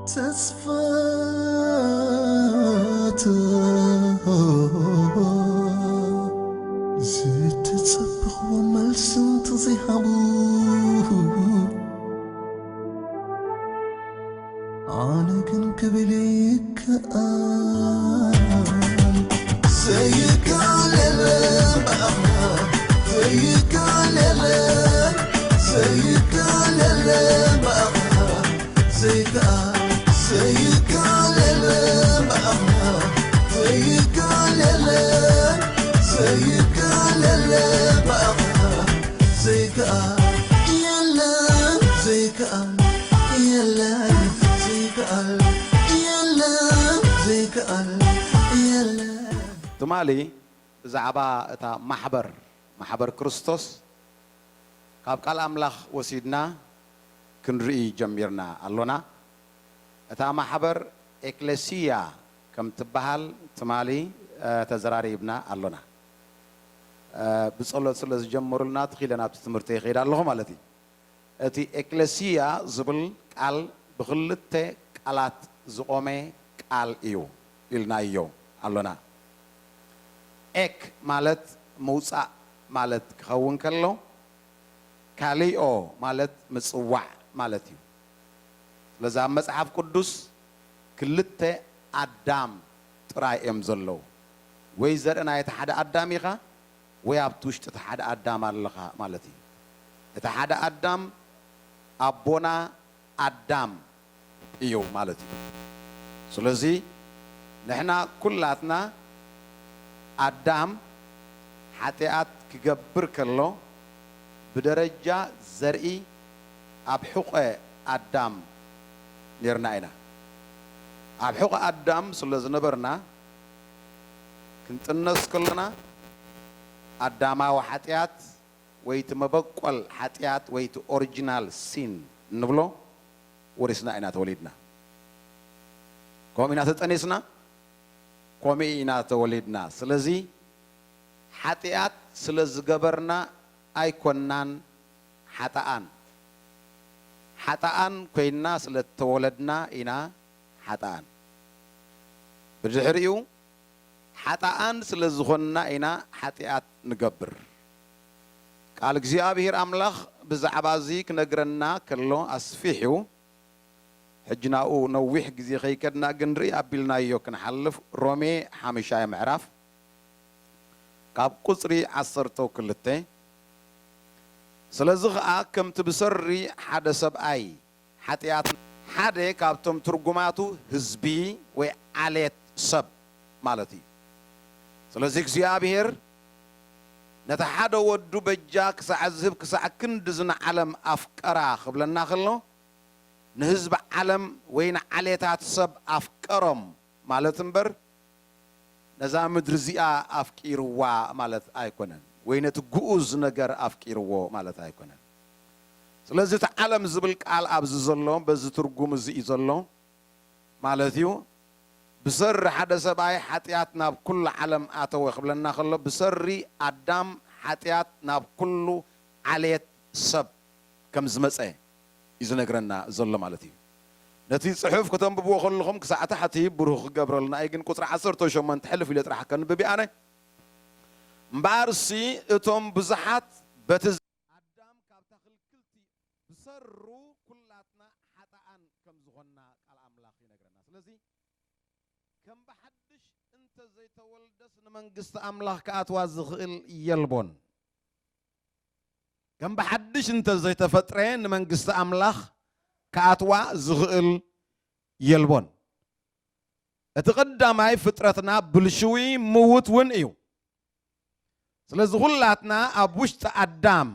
ተስፋ እቶ ዝተጸበኽዎ መልሲ እንተዘይሃቡ፣ ኣነ ግን ክብል ይከኣል። ዘይከኣል የለን ብኣኻ፣ ዘይከኣል የለን፣ ዘይከኣል የለን ብኣኻ። ዘይከኣል፣ ዘይከኣል የለን ብኣኻ፣ ዘይከኣል የለን፣ ዘይከኣል የለን ብኣኻ። ዘይከኣል የለን፣ ዘይከኣል የለን፣ ዘይከኣል የለን፣ ዘይከኣል የለን። ትማሊ ብዛዕባ እታ ማሕበር፣ ማሕበር ክርስቶስ ካብ ቃል ኣምላኽ ወሲድና ክንርኢ ጀሚርና ኣሎና። እታ ማሕበር ኤክለሲያ ከም ትበሃል ትማሊ፣ እ፣ ተዘራሪብና ኣሎና። እ፣ ብጸሎት ስለ ዝጀመሩልና ትኺለ ናብቲ ትምህርቲ ይኸይድ ኣለኹ ማለት እዩ። እቲ ኤክለሲያ ዝብል ቃል ብኽልተ ቃላት ዝቖመ ቃል እዩ ኢልናዮ ኣሎና። ኤክ ማለት ምውጻእ ማለት ክኸውን ከሎ፣ ካሊኦ ማለት ምጽዋዕ ማለት እዩ። ስለዚ ኣብ መጽሓፍ ቅዱስ ክልተ ኣዳም ጥራይ እዮም ዘለዉ። ወይ ዘርኢ ናይ እቲ ሓደ ኣዳም ኢኻ፣ ወይ ኣብቲ ውሽጢ እቲ ሓደ ኣዳም ኣለኻ ማለት እዩ። እቲ ሓደ ኣዳም ኣቦና ኣዳም እዩ ማለት እዩ። ስለዚ ንሕና ኩላትና ኣዳም ሓጢኣት ክገብር ከሎ ብደረጃ ዘርኢ ኣብ ሕቖ ኣዳም ኔርና ኢና። ኣብ ሕቖ ኣዳም ስለ ዝነበርና ክንጥነስ ከለና ኣዳማዊ ሓጢኣት ወይ እቲ መበቆል ሓጢኣት ወይ እቲ ኦሪጂናል ሲን እንብሎ ወሪስና ኢና ተወሊድና። ከምኡ ኢና ተጠኒስና፣ ከምኡ ኢና ተወሊድና። ስለዚ ሓጢኣት ስለ ዝገበርና ኣይኮናን ሓጥኣን። ሓጥኣን ኮይንና ስለ እተወለድና ኢና ሓጥኣን። ብድሕሪኡ ሓጥኣን ስለ ዝኾንና ኢና ሓጢኣት ንገብር። ቃል እግዚኣብሔር ኣምላኽ ብዛዕባ እዚ ክነግረና ከሎ ኣስፊሑ፣ ሕጂ ናብኡ ነዊሕ ግዜ ከይከድና ግን ርኢ ኣቢልናዮ ክንሓልፍ፣ ሮሜ ሓሙሻይ ምዕራፍ ካብ ቁጽሪ ዓሰርተ ክልተ፣ ስለዚ ኸኣ ከምቲ ብሰሪ ሓደ ሰብኣይ ሓጢኣት ሓደ ካብቶም ትርጉማቱ ህዝቢ ወይ ዓሌት ሰብ ማለት እዩ። ስለዚ እግዚኣብሔር ነቲ ሓደ ወዱ በጃ ክሳዕ ዝህብ ክሳዕ ክንድዚ ንዓለም ኣፍቀራ ክብለና ከሎ ንህዝቢ ዓለም ወይ ንዓሌታት ሰብ ኣፍቀሮም ማለት እምበር ነዛ ምድሪ እዚኣ ኣፍቂርዋ ማለት ኣይኮነን፣ ወይ ነቲ ግኡዝ ነገር ኣፍቂርዎ ማለት ኣይኮነን። ስለዚ እቲ ዓለም ዝብል ቃል ኣብዚ ዘሎ በዚ ትርጉም እዚ እዩ ዘሎ ማለት እዩ። ብሰሪ ሓደ ሰብኣይ ሓጢኣት ናብ ኩሉ ዓለም ኣተወ ክብለና ከሎ ብሰሪ ኣዳም ሓጢኣት ናብ ኩሉ ዓሌት ሰብ ከም ዝመፀ እዩ ዝነግረና ዘሎ ማለት እዩ። ነቲ ጽሑፍ ከተንብብዎ ከለኹም ክሳዕ ታሕቲ ብሩኽ ክገብረልና እዩ። ግን ቁጽሪ ዓሰርተ ሸሞንተ ሕልፍ ኢለ ጥራሕ ከንብብ እየ ኣነ። እምበኣርሲ እቶም ብዙሓት በቲ ኣዳም ካብታ ክልክልቲ ብሰሩ ኩላትና ሓጥኣን ከም ዝኾንና ቃል ኣምላኽ ይነግረና። ስለዚ ከም ብሓድሽ እንተ ዘይተወልደስ ንመንግስቲ ኣምላኽ ክኣትዋ ዝኽእል የልቦን። ከም ብሓድሽ እንተ ዘይተፈጥረ ንመንግስቲ ኣምላኽ ክኣትዋ ዝኽእል የልቦን። እቲ ቀዳማይ ፍጥረትና ብልሽዊ ምዉት እውን እዩ። ስለዚ ኩላትና ኣብ ውሽጢ ኣዳም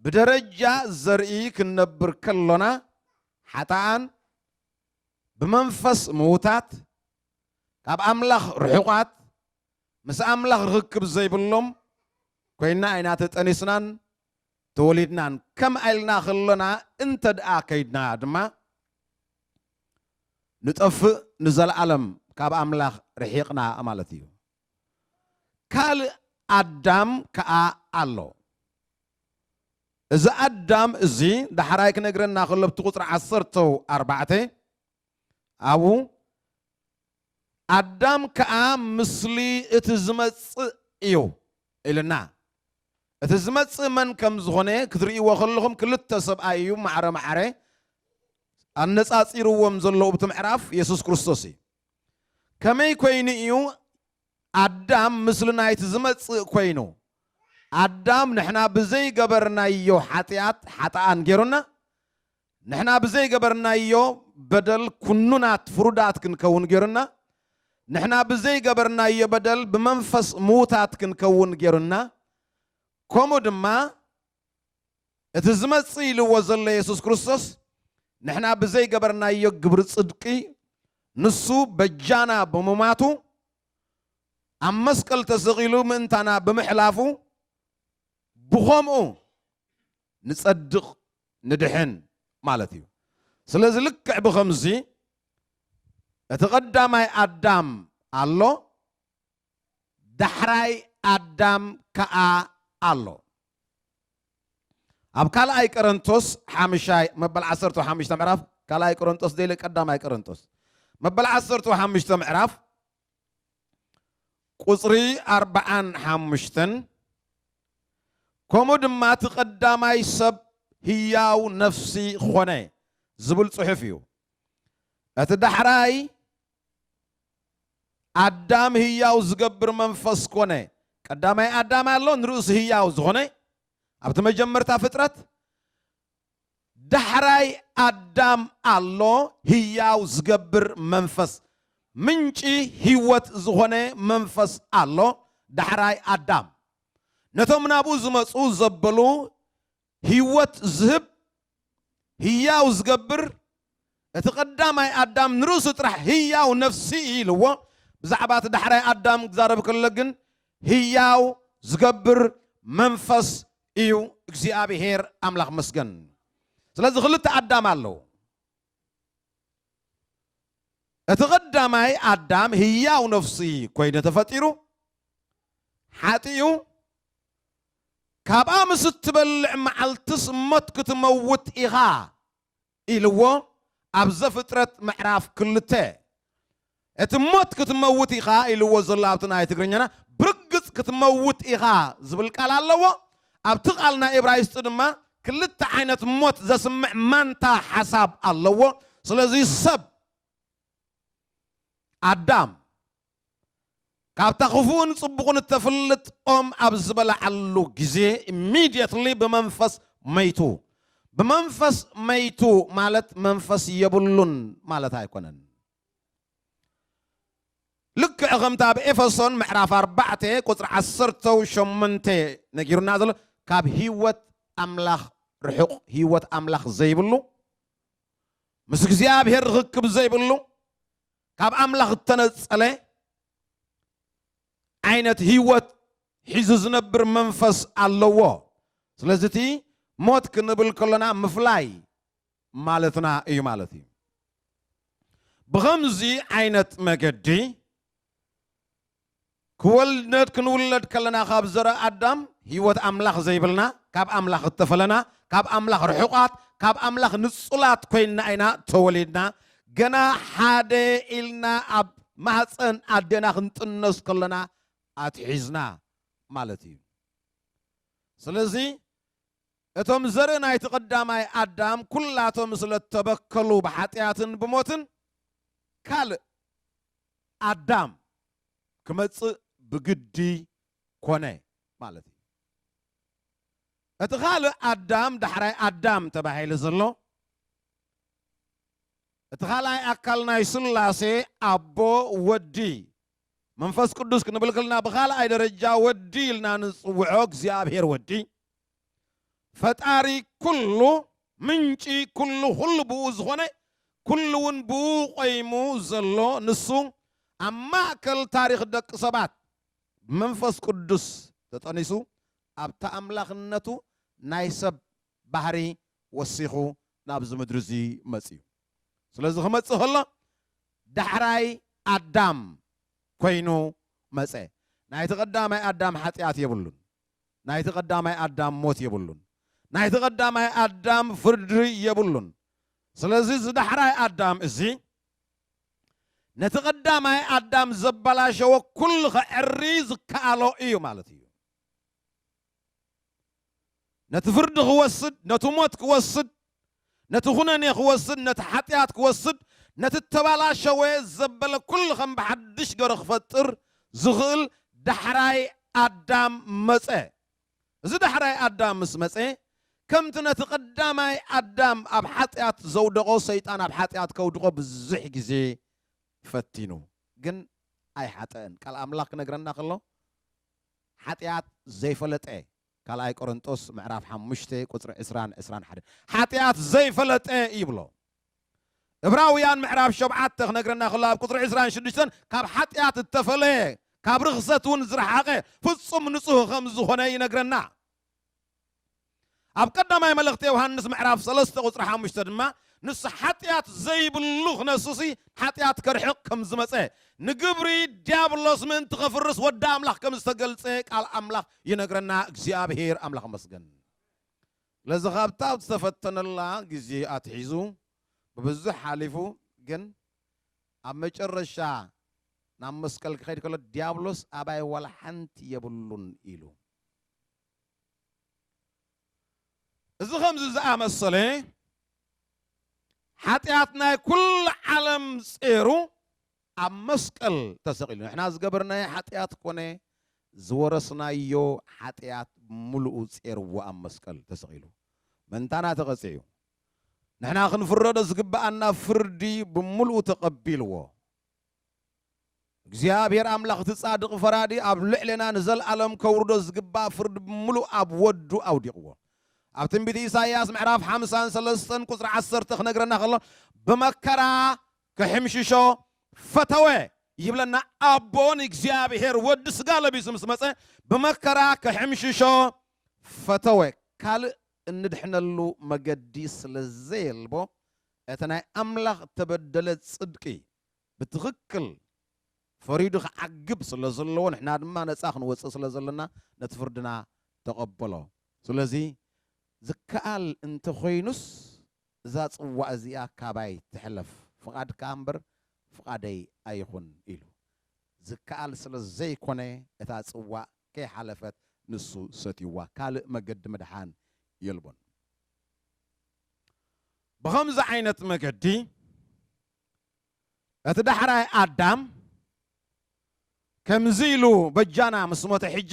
ብደረጃ ዘርኢ ክንነብር ከሎና ሓጥኣን፣ ብመንፈስ ምዉታት፣ ካብ ኣምላኽ ርሑቓት፣ ምስ ኣምላኽ ርኽክብ ዘይብሎም ኮይና ኢና ተጠኒስናን ተወሊድናን። ከምኣ ኢልና ከሎና እንተ ደኣ ከይድና ድማ ንጠፍእ፣ ንዘለኣለም ካብ ኣምላኽ ርሒቕና ማለት እዩ። ካልእ ኣዳም ከኣ ኣሎ። እዚ ኣዳም እዚ ዳሕራይ ክነግረና ከሎ ኣብቲ ቁጽሪ ዓሰርተ ኣርባዕተ ኣብኡ ኣዳም ከኣ ምስሊ እቲ ዝመጽእ እዩ ኢልና። እቲ ዝመጽእ መን ከም ዝኾነ ክትርእይዎ ከለኹም ክልተ ሰብኣይ እዩ ማዕረ ማዕረ ኣነጻጺርዎም ዘሎ ኣብቲ ምዕራፍ የሱስ ክርስቶስ እዩ። ከመይ ኮይኑ እዩ ኣዳም ምስሊ ናይቲ ዝመጽእ ኮይኑ? ኣዳም ንሕና ብዘይገበርናዮ ሓጢኣት ሓጥኣን ገይሩና፣ ንሕና ብዘይገበርናዮ በደል ኩኑናት ፍሩዳት ክንከውን ገይሩና፣ ንሕና ብዘይገበርናዮ በደል ብመንፈስ ምዉታት ክንከውን ገይሩና፣ ከምኡ ድማ እቲ ዝመጽእ ኢልዎ ዘሎ የሱስ ክርስቶስ ንሕና ብዘይገበርናዮ ግብሪ ጽድቂ ንሱ በጃና ብምማቱ ኣብ መስቀል ተሰቒሉ ምእንታና ብምሕላፉ ብኸምኡ ንጸድቕ ንድሕን ማለት እዩ። ስለዚ ልክዕ ብኸምዚ እቲ ቀዳማይ ኣዳም ኣሎ፣ ዳሕራይ ኣዳም ከኣ ኣሎ። ኣብ ካልኣይ ቆሮንቶስ ሓምሻይ መበል ዓሰርተ ሓሙሽተ ምዕራፍ፣ ካልኣይ ቆሮንቶስ ደይለ ቀዳማይ ቆሮንቶስ መበል ዓሰርተ ሓሙሽተ ምዕራፍ ቁጽሪ ኣርብዓን ሓሙሽተን፣ ከምኡ ድማ እቲ ቀዳማይ ሰብ ህያው ነፍሲ ኾነ ዝብል ጽሑፍ እዩ። እቲ ዳሕራይ ኣዳም ህያው ዝገብር መንፈስ ኮነ። ቀዳማይ ኣዳም ኣሎ ንርእሱ ህያው ዝኾነ ኣብቲ መጀመርታ ፍጥረት። ዳሕራይ ኣዳም ኣሎ ህያው ዝገብር መንፈስ፣ ምንጪ ህይወት ዝኾነ መንፈስ ኣሎ ዳሕራይ ኣዳም። ነቶም ናብኡ ዝመጹ ዘበሉ ህይወት ዝህብ ህያው ዝገብር እቲ ቀዳማይ ኣዳም ንርእሱ ጥራሕ ህያው ነፍሲ እዩ ኢልዎ። ብዛዕባ እቲ ዳሕራይ ኣዳም ክዛረብ ከሎ ግን ህያው ዝገብር መንፈስ እዩ እግዚኣብሔር ኣምላኽ መስገን። ስለዚ ክልተ ኣዳም ኣለዉ። እቲ ቀዳማይ ኣዳም ህያው ነፍሲ ኮይኑ ተፈጢሩ ሓጢኡ፣ ካብኣ ምስ እትበልዕ መዓልትስ ሞት ክትመውት ኢኻ ኢልዎ ኣብ ዘፍጥረት ምዕራፍ ክልተ። እቲ ሞት ክትመውት ኢኻ ኢልዎ ዘሎ ኣብቲ ናይ ትግርኛና ብርግጽ ክትመውት ኢኻ ዝብል ቃል ኣለዎ። ኣብቲ ቃል ናይ እብራይስጢ ድማ ክልተ ዓይነት ሞት ዘስምዕ ማንታ ሓሳብ ኣለዎ። ስለዚ ሰብ ኣዳም ካብታ ክፉእን ጽቡቕን እተፍልጥ ኦም ኣብ ዝበላዓሉ ግዜ ኢሚድየትሊ ብመንፈስ መይቱ። ብመንፈስ መይቱ ማለት መንፈስ የብሉን ማለት ኣይኮነን። ልክዕ ከምቲ ኣብ ኤፌሶን ምዕራፍ ኣርባዕተ ቁጽሪ ዓሰርተ ሸሞንተ ነጊሩና ዘሎ፣ ካብ ህይወት ኣምላኽ ርሑቕ፣ ህይወት ኣምላኽ ዘይብሉ፣ ምስ እግዚኣብሔር ርኽክብ ዘይብሉ፣ ካብ ኣምላኽ እተነጸለ ዓይነት ህይወት ሒዙ ዝነብር መንፈስ ኣለዎ። ስለዚ እቲ ሞት ክንብል ከሎና ምፍላይ ማለትና እዩ ማለት እዩ። ብኸምዚ ዓይነት መገዲ ክወልድ ክንውለድ ከለና ካብ ዘረ ኣዳም ህይወት ኣምላኽ ዘይብልና፣ ካብ ኣምላኽ እተፈለና፣ ካብ ኣምላኽ ርሑቓት፣ ካብ ኣምላኽ ንጹላት ኮይንና ኢና ተወሊድና። ገና ሓደ ኢልና ኣብ ማህፀን ኣዴና ክንጥነስ ከለና ኣትሒዝና ማለት እዩ። ስለዚ እቶም ዘርኢ ናይቲ ቀዳማይ ኣዳም ኩላቶም ስለ እተበከሉ ብሓጢኣትን ብሞትን ካልእ ኣዳም ክመጽእ ብግዲ ኮነ ማለት እዩ። እቲ ካልእ ኣዳም ዳሕራይ ኣዳም ተባሂሉ ዘሎ እቲ ካልኣይ ኣካል ናይ ስላሴ ኣቦ ወዲ መንፈስ ቅዱስ ክንብል ከለና ብኻልኣይ ደረጃ ወዲ ኢልና ንጽውዖ እግዚኣብሔር ወዲ ፈጣሪ ኩሉ ምንጪ ኩሉ ኩሉ ብኡ ዝኾነ ኩሉ እውን ብኡ ቆይሙ ዘሎ ንሱ ኣብ ማእከል ታሪኽ ደቂ ሰባት ብመንፈስ ቅዱስ ተጠኒሱ ኣብታ ኣምላኽነቱ ናይ ሰብ ባህሪ ወሲኹ ናብዚ ምድሪ እዚ መጽዩ። ስለዚ ክመጽእ ከሎ ዳሕራይ ኣዳም ኮይኑ መጸ። ናይቲ ቀዳማይ ኣዳም ሓጢኣት የብሉን። ናይቲ ቀዳማይ ኣዳም ሞት የብሉን። ናይቲ ቀዳማይ ኣዳም ፍርዲ የብሉን። ስለዚ እዚ ዳሕራይ ኣዳም እዚ ነቲ ቀዳማይ ኣዳም ዘበላሸወ ኩሉ ከዕሪ ዝከኣሎ እዩ ማለት እዩ። ነቲ ፍርዲ ክወስድ፣ ነቲ ሞት ክወስድ፣ ነቲ ኩነኔ ክወስድ፣ ነቲ ሓጢኣት ክወስድ፣ ነቲ ተባላሸወ ዘበለ ኩሉ ከም ብሓድሽ ገሩ ክፈጥር ዝኽእል ዳሕራይ ኣዳም መጸ። እዚ ዳሕራይ ኣዳም ምስ መጸ፣ ከምቲ ነቲ ቀዳማይ ኣዳም ኣብ ሓጢኣት ዘውደቖ፣ ሰይጣን ኣብ ሓጢኣት ከውድቖ ብዙሕ ግዜ ፈቲኑ፣ ግን ኣይሓጠአን። ቃል ኣምላኽ ክነግረና ከሎ፣ ሓጢኣት ዘይፈለጠ፣ ካልኣይ ቆሮንጦስ ምዕራፍ ሓሙሽተ ቁጽሪ ዕስራን ዕስራን ሓደን፣ ሓጢኣት ዘይፈለጠ ይብሎ። ዕብራውያን ምዕራፍ ሸውዓተ ክነግረና ከሎ፣ ኣብ ቁጽሪ ዕስራን ሽዱሽተን፣ ካብ ሓጢኣት እተፈለየ፣ ካብ ርኽሰት እውን ዝረሓቐ፣ ፍጹም ንጹህ ከም ዝኾነ ይነግረና። ኣብ ቀዳማይ መልእኽቲ ዮሃንስ ምዕራፍ ሰለስተ ቁጽሪ ሓሙሽተ ድማ፣ ንሱ ሓጢኣት ዘይብሉ ክነሱሲ፣ ሓጢኣት ከርሕቕ ከም ዝመጸ፣ ንግብሪ ዲያብሎስ ምእንቲ ከፍርስ ወዲ ኣምላኽ ከም ዝተገልጸ ቃል ኣምላኽ ይነግረና። እግዚኣብሔር ኣምላኽ መስገን። ስለዚ ካብታ ኣብ ዝተፈተነላ ግዜ ኣትሒዙ፣ ብብዙሕ ሓሊፉ፣ ግን ኣብ መጨረሻ ናብ መስቀል ክኸይድ ከሎ፣ ዲያብሎስ ኣባይ ዋላ ሓንቲ የብሉን ኢሉ። እዚ ከምዚ ዝኣመሰለ ሓጢኣት ናይ ኩሉ ዓለም ጼሩ ኣብ መስቀል ተሰቒሉ። ንሕና ዝገበርናዮ ሓጢኣት ኮነ ዝወረስናዮ ሓጢኣት ብምሉኡ ጼርዎ ኣብ መስቀል ተሰቒሉ። ምእንታና ተቐጺዑ። ንሕና ክንፍረዶ ዝግብኣና ፍርዲ ብምሉኡ ተቐቢልዎ። እግዚኣብሔር ኣምላኽ እቲ ጻድቕ ፈራዲ ኣብ ልዕሌና ንዘለኣለም ከውርዶ ዝግባእ ፍርዲ ብምሉእ ኣብ ወዱ ኣውዲቕዎ። ኣብ ትንቢት ኢሳይያስ ምዕራፍ ሓምሳን ሰለስተን ቁጽሪ ዓሰርተ ክነግረና ከሎ፣ ብመከራ ክሕምሽሾ ፈተወ ይብለና። ኣቦ ንእግዚኣብሔር ወዲ ስጋ ለቢሱ ምስ መጸ፣ ብመከራ ክሕምሽሾ ፈተወ። ካልእ እንድሕነሉ መገዲ ስለ ዘየልቦ፣ እቲ ናይ ኣምላኽ እተበደለ ጽድቂ ብትኽክል ፈሪዱ ክዓግብ ስለ ዘለዎ፣ ንሕና ድማ ነጻ ክንወጽእ ስለ ዘለና፣ ነቲ ፍርድና ተቐበሎ። ስለዚ ዝከኣል እንተኾይኑስ፣ እዛ ጽዋእ እዚኣ ካባይ ትሕለፍ፣ ፍቓድካ እምበር ፍቓደይ ኣይኹን ኢሉ። ዝከኣል ስለ ዘይኮነ፣ እታ ጽዋእ ከይሓለፈት ንሱ ሰትይዋ። ካልእ መገዲ ምድሓን የልቦን። ብኸምዚ ዓይነት መገዲ፣ እቲ ዳሕራይ ኣዳም ከምዚ ኢሉ በጃና ምስ ሞተ፣ ሕጂ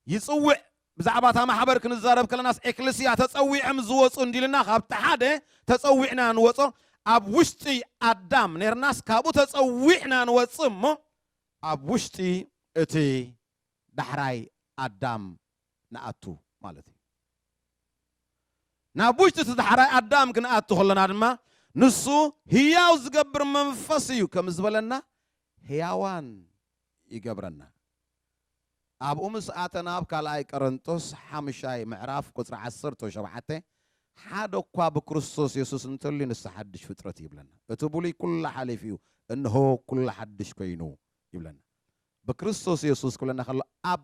ይጽውዕ። ብዛዕባ እታ ማሕበር ክንዛረብ ከለናስ፣ ኤክለስያ ተጸዊዖም ዝወጹ እንዲልና፣ ካብቲ ሓደ ተጸዊዕና ንወጾ። ኣብ ውሽጢ ኣዳም ኔርናስ፣ ካብኡ ተጸዊዕና ንወጽእ እሞ፣ ኣብ ውሽጢ እቲ ዳሕራይ ኣዳም ንኣቱ ማለት እዩ። ናብ ውሽጢ እቲ ዳሕራይ ኣዳም ክንኣቱ ከለና ድማ፣ ንሱ ህያው ዝገብር መንፈስ እዩ ከም ዝበለና፣ ህያዋን ይገብረና። ኣብኡ ምስ ኣተና፣ ኣብ ካልኣይ ቆሮንቶስ ሓሙሻይ ምዕራፍ ቁጽሪ ዓሰርተ ሸውዓተ፣ ሓደ እኳ ብክርስቶስ የሱስ እንተልዩ፣ ንሱ ሓድሽ ፍጥረት እዩ ይብለና። እቲ ብሉይ ኩሉ ሓሊፉ እዩ፣ እንሆ ኩሉ ሓድሽ ኮይኑ ይብለና። ብክርስቶስ የሱስ ክብለና ከሎ፣ ኣብ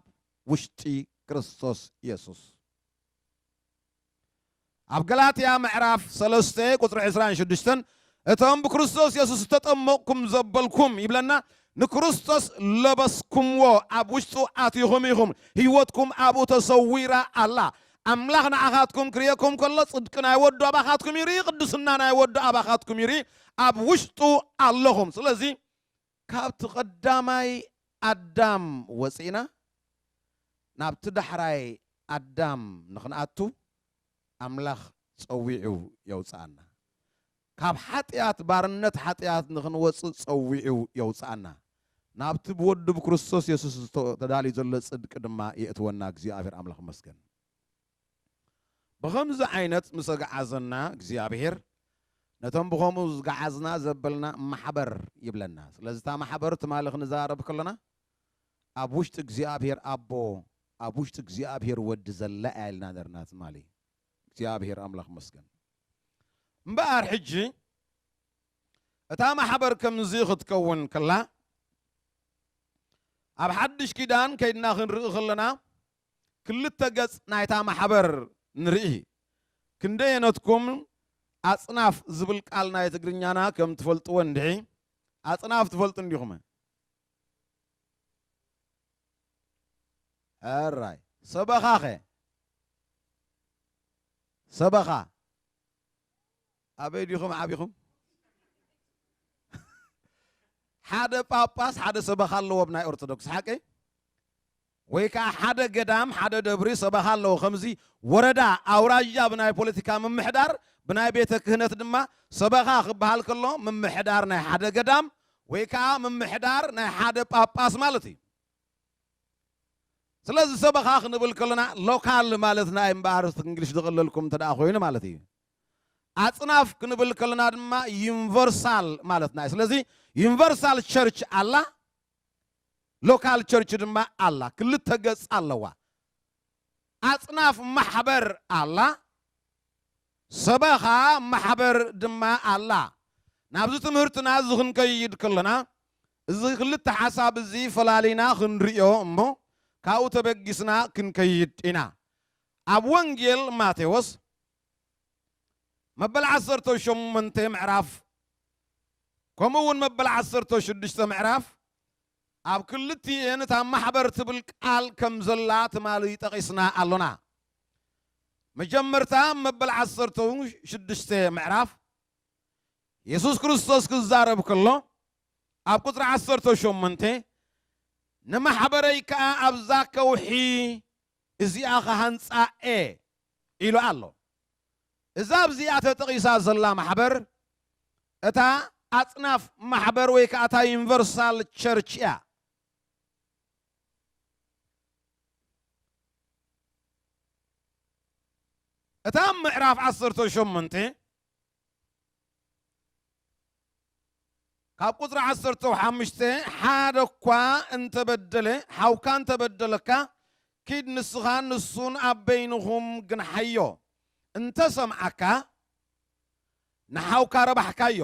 ውሽጢ ክርስቶስ የሱስ። ኣብ ገላትያ ምዕራፍ ሰለስተ ቁጽሪ ዕስራን ሽዱሽተን፣ "እቶም ብክርስቶስ የሱስ ዝተጠመቕኩም ዘበልኩም" ይብለና፣ "ንክርስቶስ ለበስኩምዎ፣ ኣብ ውሽጡ ኣቲኹም ኢኹም፣ ህይወትኩም ኣብኡ ተሰዊራ ኣላ። ኣምላኽ ንኣኻትኩም ክርእየኩም ከሎ፣ ጽድቂ ናይ ወዱ ኣባኻትኩም ይርኢ፣ ቅድስና ናይ ወዱ ኣባኻትኩም ይርኢ፣ ኣብ ውሽጡ ኣለኹም። ስለዚ ካብቲ ቀዳማይ ኣዳም ወጺእና ናብቲ ዳሕራይ ኣዳም ንኽንኣቱ ኣምላኽ ጸዊዑ የውጽኣና። ካብ ሓጢኣት፣ ባርነት ሓጢኣት ንኽንወጽእ ጸዊዑ የውጽኣና። ናብቲ ብወዱ ብክርስቶስ የሱስ ዝተ-፣ ተዳልዩ ዘሎ ጽድቂ ድማ የእትወና። እግዚኣብሔር ኣምላኽ ይመስገን። ብኸምዚ ዓይነት ምስ ኣግዓዘና እግዚኣብሔር፣ ነቶም ብኸምኡ ዝገዓዝና ዘበልና ማሕበር ይብለና። ስለዚ እታ ማሕበር ትማሊ ክንዛረብ ከለና፣ ኣብ ውሽጢ እግዚኣብሔር ኣቦ፣ ኣብ ውሽጢ እግዚኣብሔር ወዲ ዘላ እያ ኢልና ነርና ትማሊ። እግዚኣብሔር ኣምላኽ ይመስገን። እምበኣር ሕጂ እታ ማሕበር ከምዚ ክትከውን ከላ፣ ኣብ ሓድሽ ኪዳን ከይድና ክንርኢ ከለና፣ ክልተ ገጽ ናይታ ማሕበር ንርኢ። ክንደየነትኩም ኣጽናፍ ዝብል ቃል ናይ ትግርኛና ከም ትፈልጥዎ እንድዒ፣ ኣጽናፍ ትፈልጡ እንዲኹም? ሕራይ። ሰበኻኸ? ሰበኻ ኣበይ ዲኹም ዓቢኹም? ሓደ ጳጳስ ሓደ ሰበኻ ኣለዎ ብናይ ኦርቶዶክስ፣ ሓቀይ? ወይ ከዓ ሓደ ገዳም፣ ሓደ ደብሪ ሰበኻ ኣለዎ። ከምዚ ወረዳ፣ ኣውራጃ ብናይ ፖለቲካ ምምሕዳር፣ ብናይ ቤተ ክህነት ድማ ሰበኻ ክበሃል ከሎ፣ ምምሕዳር ናይ ሓደ ገዳም ወይ ከዓ ምምሕዳር ናይ ሓደ ጳጳስ ማለት እዩ። ስለዚ ሰበኻ ክንብል ከለና ሎካል ማለትና እዩ እምበኣር፣ እንግሊሽ ዝቐለልኩም እንተ ደኣ ኮይኑ ማለት እዩ። ኣጽናፍ ክንብል ከለና ድማ ዩኒቨርሳል ማለትና እዩ። ስለዚ ዩኒቨርሳል ቸርች ኣላ፣ ሎካል ቸርች ድማ ኣላ። ክልተ ገጽ ኣለዋ። ኣጽናፍ ማሕበር ኣላ፣ ሰበኻ ማሕበር ድማ ኣላ። ናብዚ ትምህርትና እዚ ክንከይድ ከለና፣ እዚ ክልተ ሓሳብ እዚ ፈላሊና ክንርእዮ እሞ፣ ካብኡ ተበጊስና ክንከይድ ኢና። ኣብ ወንጌል ማቴዎስ መበል ዓሰርተ ሸሞንተ ምዕራፍ፣ ከምኡ እውን መበል ዓሰርተ ሽዱሽተ ምዕራፍ፣ ኣብ ክልቲኤን እታ ማሕበር ትብል ቃል ከም ዘላ ትማሊ ጠቒስና ኣሎና። መጀመርታ መበል ዓሰርተ ሽዱሽተ ምዕራፍ የሱስ ክርስቶስ ክዛረብ ከሎ፣ ኣብ ቁጽሪ ዓሰርተ ሸሞንተ፣ "ንማሕበረይ ከኣ ኣብዛ ከውሒ እዚኣ ክሃንጻ እየ" ኢሉ ኣሎ። እዛ ኣብዚኣ ተጠቒሳ ዘላ ማሕበር፣ እታ ኣጽናፍ ማሕበር ወይ ከኣ እታ ዩኒቨርሳል ቸርች እያ። እታ ምዕራፍ ዓሰርተ ሸሞንተ ካብ ቁጽሪ ዓሰርተ ሓሙሽተ፣ "ሓደ እኳ እንተበደለ፣ ሓውካ እንተበደለካ፣ ኪድ ንስኻን ንሱን ኣብ በይንኹም ግንሓዮ። እንተሰምዓካ፣ ንሓውካ ረባሕካዮ።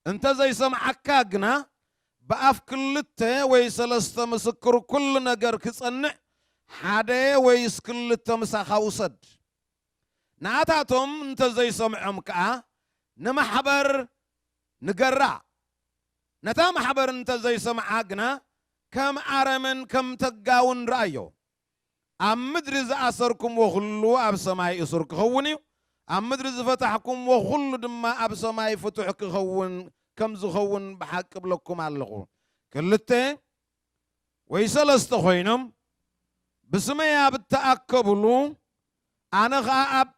እንተዘይሰምዓካ ግና፣ ብኣፍ ክልተ ወይ ሰለስተ ምስክር ኩሉ ነገር ክጸንዕ፣ ሓደ ወይስ ክልተ ምሳኻ ውሰድ። ንኣታቶም እንተዘይሰምዖም ከኣ ንማሕበር ንገራ። ነታ ማሕበር እንተዘይሰምዓ ግና ከም ኣረምን ከም ተጋውን ረኣዮ። ኣብ ምድሪ ዝኣሰርኩምዎ ኩሉ ኣብ ሰማይ እሱር ክኸውን እዩ፣ ኣብ ምድሪ ዝፈታሕኩምዎ ኩሉ ድማ ኣብ ሰማይ ፍቱሕ ክኸውን፣ ከም ዝኸውን ብሓቂ እብለኩም ኣለኹ። ክልተ ወይ ሰለስተ ኮይኖም ብስመይ ኣብ እተኣከብሉ፣ ኣነ ኸኣ ኣብ፣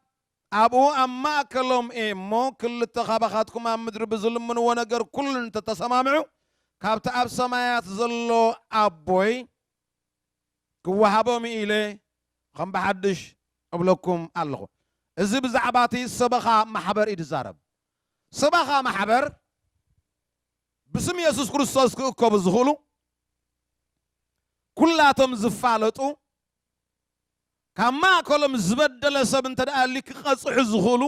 ኣብኡ ኣብ ማእከሎም እየ እሞ፣ ክልተ ካባኻትኩም ኣብ ምድሪ ብዝልምንዎ ነገር ኩሉ እንተተሰማምዑ፣ ካብቲ ኣብ ሰማያት ዘሎ ኣቦይ ክወሃቦም ኢለ ከም ብሓድሽ እብለኩም ኣለኹ። እዚ ብዛዕባ እቲ ሰበኻ ማሕበር እዩ ዝዛረብ። ሰበኻ ማሕበር ብስም የሱስ ክርስቶስ ክእከቡ ዝኽእሉ፣ ኩላቶም ዝፋለጡ፣ ካብ ማእከሎም ዝበደለ ሰብ እንተ ደኣ ኣልዩ ክቐጽሑ ዝኽእሉ፣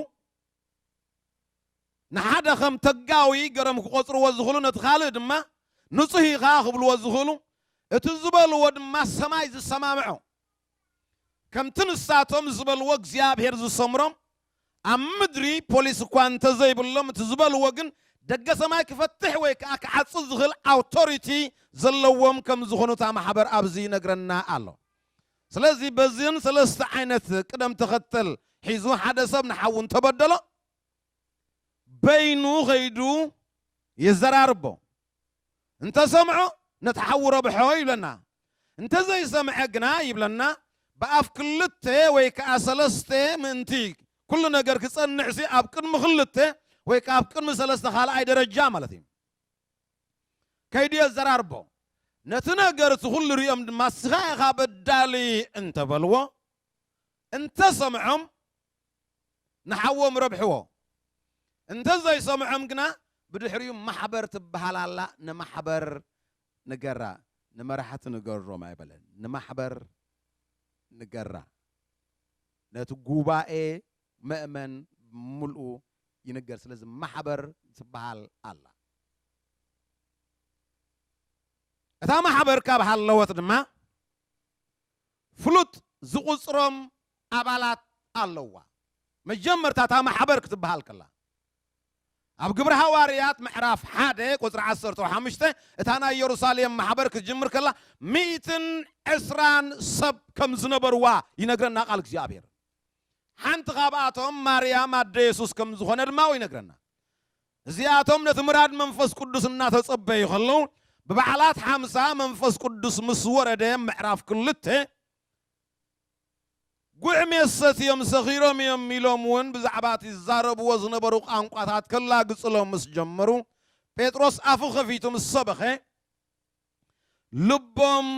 ንሓደ ከም ተጋዊ ገሮም ክቖጽርዎ ዝኽእሉ፣ ነቲ ካልእ ድማ ንጹህ ኢኻ ክብልዎ ዝኽእሉ፣ እቲ ዝበልዎ ድማ ሰማይ ዝሰማምዖ፣ ከምቲ ንሳቶም ዝበልዎ እግዚኣብሔር ዝሰምሮም፣ ኣብ ምድሪ ፖሊስ እኳ እንተዘይብሎም፣ እቲ ዝበልዎ ግን ደገ ሰማይ ክፈትሕ ወይ ከኣ ክዓጹ ዝኽእል ኣውቶሪቲ ዘለዎም ከም ዝኾኑ እታ ማሕበር ኣብዚ ይነግረና ኣሎ። ስለዚ በዚን ሰለስተ ዓይነት ቅደም ተኸተል ሒዙ ሓደ ሰብ ንሓዉ እንተበደሎ፣ በይኑ ኸይዱ የዘራርቦ። እንተሰምዖ ነቲ ሓዉ ረብሖ ይብለና። እንተዘይሰምዐ ግና ይብለና፣ ብኣፍ ክልተ ወይ ከኣ ሰለስተ ምእንቲ ኩሉ ነገር ክጸንዕሲ ኣብ ቅድሚ ክልተ ወይ ከኣ ኣብ ቅድሚ ሰለስተ ካልኣይ ደረጃ ማለት እዩ። ከይዱ የዘራርቦ። ነቲ ነገር እቲ ኩሉ ሪኦም ድማ፣ "እስኻ ኢኻ በዳሊ" እንተበልዎ፣ እንተሰምዖም ንሓዎም ረብሕዎ። እንተዘይሰምዖም ግና ብድሕሪኡ ማሕበር ትበሃል ኣላ፣ ንማሕበር ንገራ፣ ንመራሕቲ ንገሮም ኣይበለን፣ ንማሕበር ንገራ። ነቲ ጉባኤ መእመን ብምልኡ ይንገር። ስለዚ ማሕበር ትበሃል ኣላ። እታ ማሕበር ካብ ሃለወት ድማ ፍሉጥ ዝቑጽሮም ኣባላት ኣለዋ። መጀመርታ እታ ማሕበር ክትበሃል ከላ፣ ኣብ ግብሪ ሃዋርያት ምዕራፍ ሓደ ቁፅሪ ዓሰርተ ሓሙሽተ እታ ናይ ኢየሩሳሌም ማሕበር ክትጅምር ከላ ሚእትን ዕስራን ሰብ ከም ዝነበርዋ ይነግረና ቃል እግዚኣብሔር። ሓንቲ ካብኣቶም ማርያም ኣደ የሱስ ከም ዝኾነ ድማ ይነግረና። እዚኣቶም ነቲ ምራድ መንፈስ ቅዱስ እናተጸበዩ ከለዉ ብበዓላት ሓምሳ መንፈስ ቅዱስ ምስ ወረደ ምዕራፍ ክልተ ጉዕ ሜሰት እዮም ሰኺሮም እዮም ኢሎም እውን ብዛዕባ እቲ ዝዛረብዎ ዝነበሩ ቋንቋታት ከላግጽሎም ምስ ጀመሩ ጴጥሮስ ኣፉ ከፊቱ ምስ ሰበኸ ልቦም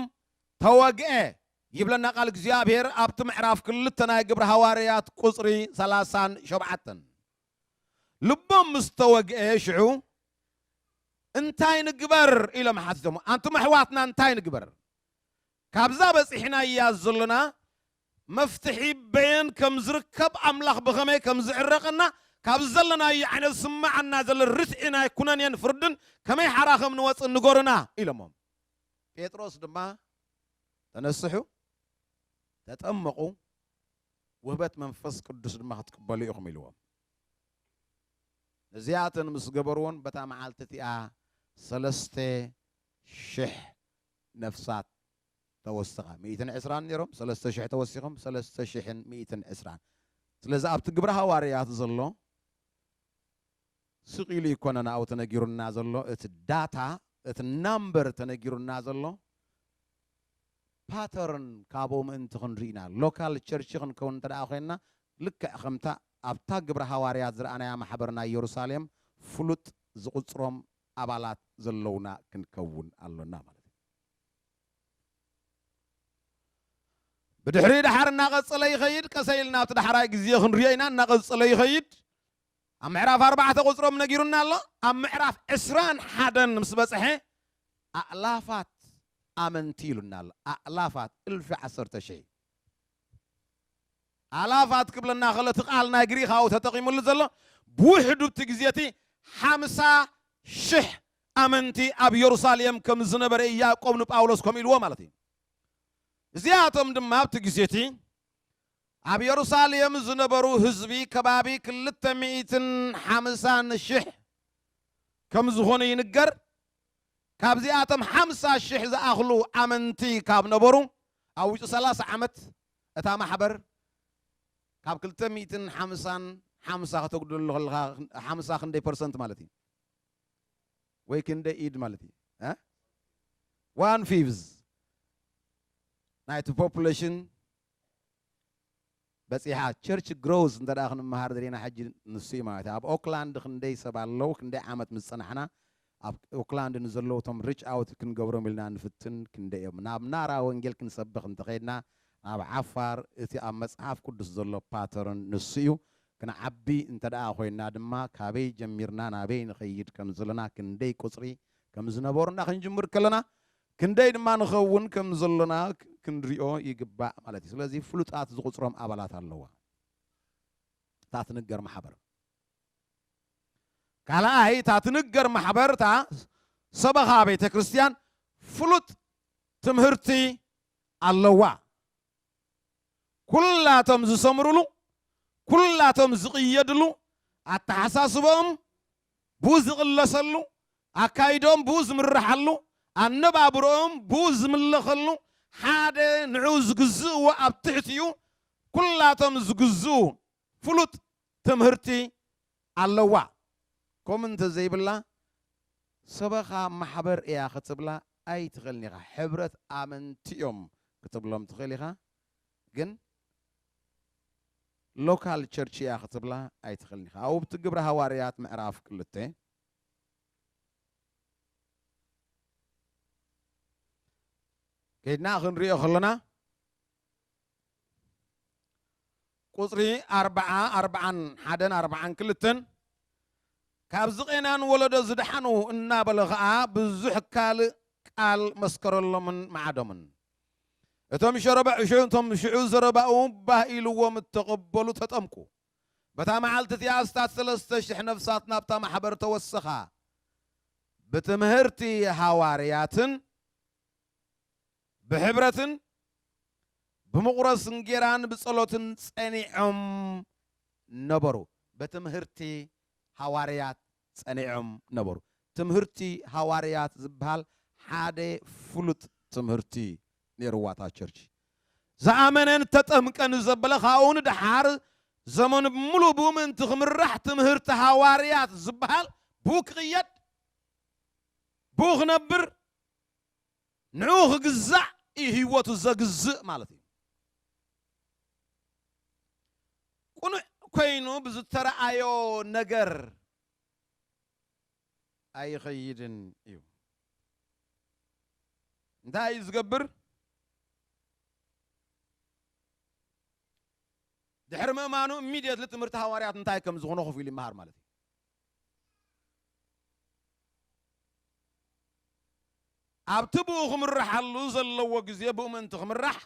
ተወግአ ይብለና ቃል እግዚኣብሔር ኣብቲ ምዕራፍ ክልተ ናይ ግብሪ ሃዋርያት ቁፅሪ ሰላሳን ሸውዓተን። ልቦም ምስ ተወግአ ሽዑ እንታይ ንግበር ኢሎም ሓቲቶም። ኣንቱም ኣሕዋትና እንታይ ንግበር? ካብዛ በፂሕናያ ዘለና መፍትሒ በየን ከም ዝርከብ ኣምላኽ ብኸመይ ከም ዝዕረቐና ካብ ዘለናዮ ዓይነት ስማዓና ዘሎ ርትዒ ናይ ኩነኔን ፍርድን ከመይ ሓራ ከም ንወፅእ ንገሩና ኢሎሞም። ጴጥሮስ ድማ ተነስሑ፣ ተጠመቑ፣ ውህበት መንፈስ ቅዱስ ድማ ክትቅበሉ ኢኹም ኢልዎም። ነዚኣተን ምስ ገበርዎን በታ መዓልቲ እቲኣ ሰለስተ ሽሕ ነፍሳት ተወስኻ። ሚእትን ዕስራን ነይሮም፣ ሰለስተ ሽሕ ተወሲኾም፣ ሰለስተ ሽሕን ሚእትን ዕስራን። ስለዚ ኣብቲ ግብረ ሃዋርያት ዘሎ ስቕ ኢሉ ይኮነን ኣብኡ ተነጊሩና ዘሎ፣ እቲ ዳታ፣ እቲ ናምበር ተነጊሩና ዘሎ ፓተርን ካብኡ ምእንቲ ክንርኢ ኢና። ሎካል ቸርች ክንከውን እንተ ደኣ ኮይንና ልክዕ ከምታ ኣብታ ግብረ ሃዋርያት ዝረኣናያ ማሕበር ናይ ኢየሩሳሌም ፍሉጥ ዝቑጽሮም ኣባላት ዘለውና ክንከውን ኣሎና ማለት እዩ። ብድሕሪ ደሓር እናቐጸለ ይኸይድ። ቀሰ ኢልና ኣብቲ ዳሕራይ ግዜ ክንሪኦ ኢና። እናቐጸለ ይኸይድ። ኣብ ምዕራፍ ኣርባዕተ ቁጽሮም ነጊሩና ኣሎ። ኣብ ምዕራፍ ዕስራን ሓደን ምስ በጽሐ ኣእላፋት ኣመንቲ ኢሉና ኣሎ። ኣእላፋት፣ እልፊ ዓሰርተ ሽሕ። ኣላፋት ክብለና ከሎ እቲ ቃል ናይ ግሪኻዊ ተጠቒሙሉ ዘሎ ብውሕዱ እቲ ግዜ እቲ ሓምሳ ሽሕ ኣመንቲ ኣብ የሩሳሌም ከም ዝነበረ ያዕቆብ ንጳውሎስ ከምኡ ኢልዎ ማለት እዩ። እዚኣቶም ድማ ኣብቲ ግዜ እቲ ኣብ የሩሳሌም ዝነበሩ ህዝቢ ከባቢ ክልተ ሚእትን ሓምሳን ሽሕ ከም ዝኾኑ ይንገር። ካብዚኣቶም ሓምሳ ሽሕ ዝኣኽሉ ኣመንቲ ካብ ነበሩ ኣብ ውሽጢ ሰላሳ ዓመት እታ ማሕበር ካብ ክልተ ሚእትን ሓምሳን ሓምሳ ከተጉድለሉ ከለኻ ሓምሳ ክንደይ ፐርሰንት ማለት እዩ? ወይ ክንደይ ኢድ ማለት እዩ? እ? ዋን ፊፍዝ ናይቲ ፖፑሌሽን በጺሓ። ቸርች ግሮውዝ እንተ ደኣ ክንመሃር ዘለና ሕጂ ንሱ እዩ ማለት እዩ። ኣብ ኦክላንድ ክንደይ ሰብ ኣለዉ፣ ክንደይ ዓመት ምስ ጸናሕና ኣብ ኦክላንድ ንዘለዉ እቶም ሪች ኣውት ክንገብሮም ኢልና ንፍትን ክንደይ እዮም። ናብ ናራ ወንጌል ክንሰብኽ እንተኸይድና ናብ ዓፋር እቲ ኣብ መጽሓፍ ቅዱስ ዘሎ ፓተርን ንሱ እዩ። ክንዓቢ እንተ ደኣ ኮይንና ድማ ካበይ ጀሚርና ናበይ ንኸይድ ከም ዘለና ክንደይ ቁጽሪ ከም ዝነበሩና ክንጅምር ከለና ክንደይ ድማ ንኸውን ከም ዘሎና ክንሪኦ ይግባእ ማለት እዩ። ስለዚ ፍሉጣት ዝቑጽሮም ኣባላት ኣለዋ እታ ትንገር ማሕበር። ካልኣይ እታ ትንገር ማሕበር እታ ሰበኻ ቤተ ክርስቲያን ፍሉጥ ትምህርቲ ኣለዋ። ኩላቶም ዝሰምሩሉ፣ ኩላቶም ዝቕየድሉ፣ ኣተሓሳስቦኦም ብኡ ዝቕለሰሉ፣ ኣካይዶኦም ብኡ ዝምርሓሉ፣ ኣነባብሮኦም ብኡ ዝምለኸሉ፣ ሓደ ንዑ ዝግዝእዎ ኣብ ትሕቲኡ ኩላቶም ዝግዝኡ ፍሉጥ ትምህርቲ ኣለዋ። ከምኡ እንተዘይብላ ሰበኻ ማሕበር እያ ክትብላ ኣይትኽእልን ኢኻ። ሕብረት ኣመንቲ እዮም ክትብሎም ትኽእል ኢኻ፣ ግን ሎካል ቸርች እያ ክትብላ ኣይትኽእልን ኢኻ። ኣብቲ ግብረ ሃዋርያት ምዕራፍ ክልተ ከይድና ክንሪኦ ከለና ቁጽሪ ኣርብዓ፣ ኣርብዓን ሓደን ኣርብዓን ክልተን ካብዚ ቄናን ወለዶ ዝደሓኑ እናበለ ኸኣ ብዙሕ ካልእ ቃል መስከረሎምን መዓዶምን። እቶም ሸረባ-፣ እቶም ሽዑ ዘረባኡ ባህ ኢልዎም እተቐበሉ ተጠምቁ። በታ መዓልቲ እቲኣ ኣስታት ሰለስተ ሽሕ ነፍሳት ናብታ ማሕበር ተወሰኻ። ብትምህርቲ ሃዋርያትን ብሕብረትን ብምቑረስ እንጌራን ብጸሎትን ጸኒዖም ነበሩ። በትምህርቲ ሃዋርያት ጸኒዖም ነበሩ። ትምህርቲ ሃዋርያት ዝበሃል ሓደ ፍሉጥ ትምህርቲ ነይርዋ እታ ቸርች። ዝኣመነን ተጠምቀን ዘበለ፣ ካብኡ ንደሓር ዘመኑ ብምሉእ ብኡ ምእንቲ ክምራሕ ትምህርቲ ሃዋርያት ዝበሃል ብኡ ክቕየድ፣ ብኡ ክነብር፣ ንዕኡ ክግዛእ እዩ ህይወቱ ዘግዝእ ማለት እዩ። ቅኑዕ ኮይኑ ብዝተረኣዮ ነገር ኣይኸይድን እዩ። እንታይ እዩ ዝገብር? ድሕሪ ምእማኑ ኢሚድየትሊ ትምህርቲ ሃዋርያት እንታይ ከም ዝኾነ ኮፍ ኢሉ ይመሃር ማለት እዩ። ኣብቲ ብኡ ክምርሓሉ ዘለዎ ግዜ ብኡ ምእንቲ ክምራሕ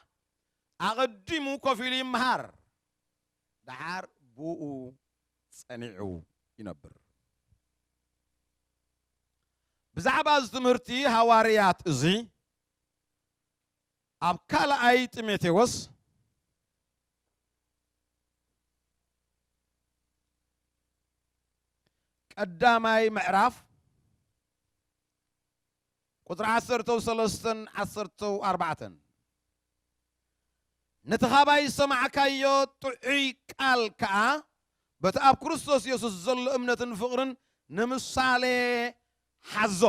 ኣቐዲሙ ኮፍ ኢሉ ይመሃር። ደሓር ብኡ ጸኒዑ ይነብር። ብዛዕባ እዚ ትምህርቲ ሃዋርያት እዚ ኣብ ካልኣይ ጢሞቴዎስ ቀዳማይ ምዕራፍ ቁጽሪ ዓሰርተ ሰለስተን ዓሰርተ ኣርባዕተን፣ ነቲ ኻባይ ዝሰማዕካዮ ጥዑይ ቃል ከኣ በቲ ኣብ ክርስቶስ የሱስ ዘሎ እምነትን ፍቕርን ንምሳሌ ሓዞ።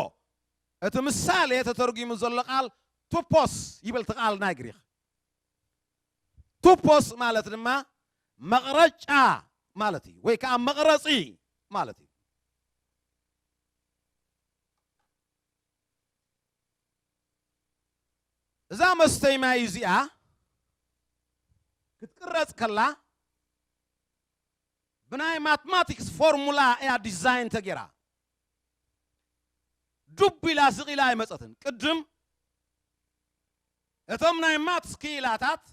እቲ ምሳሌ ተተርጒሙ ዘሎ ቃል ቱፖስ ይብል፣ እቲ ቃል ናይ ግሪኽ። ቱፖስ ማለት ድማ መቕረጫ ማለት እዩ፣ ወይ ከዓ መቕረጺ ማለት እዩ። እዛ መስተይ ማይ እዚኣ ክትቅረጽ ከላ ብናይ ማትማቲክስ ፎርሙላ እያ ዲዛይን ተገይራ። ዱብ ኢላ ስቕ ኢላ ኣይመጸትን። ቅድም እቶም ናይ ማትስ ክኢላታት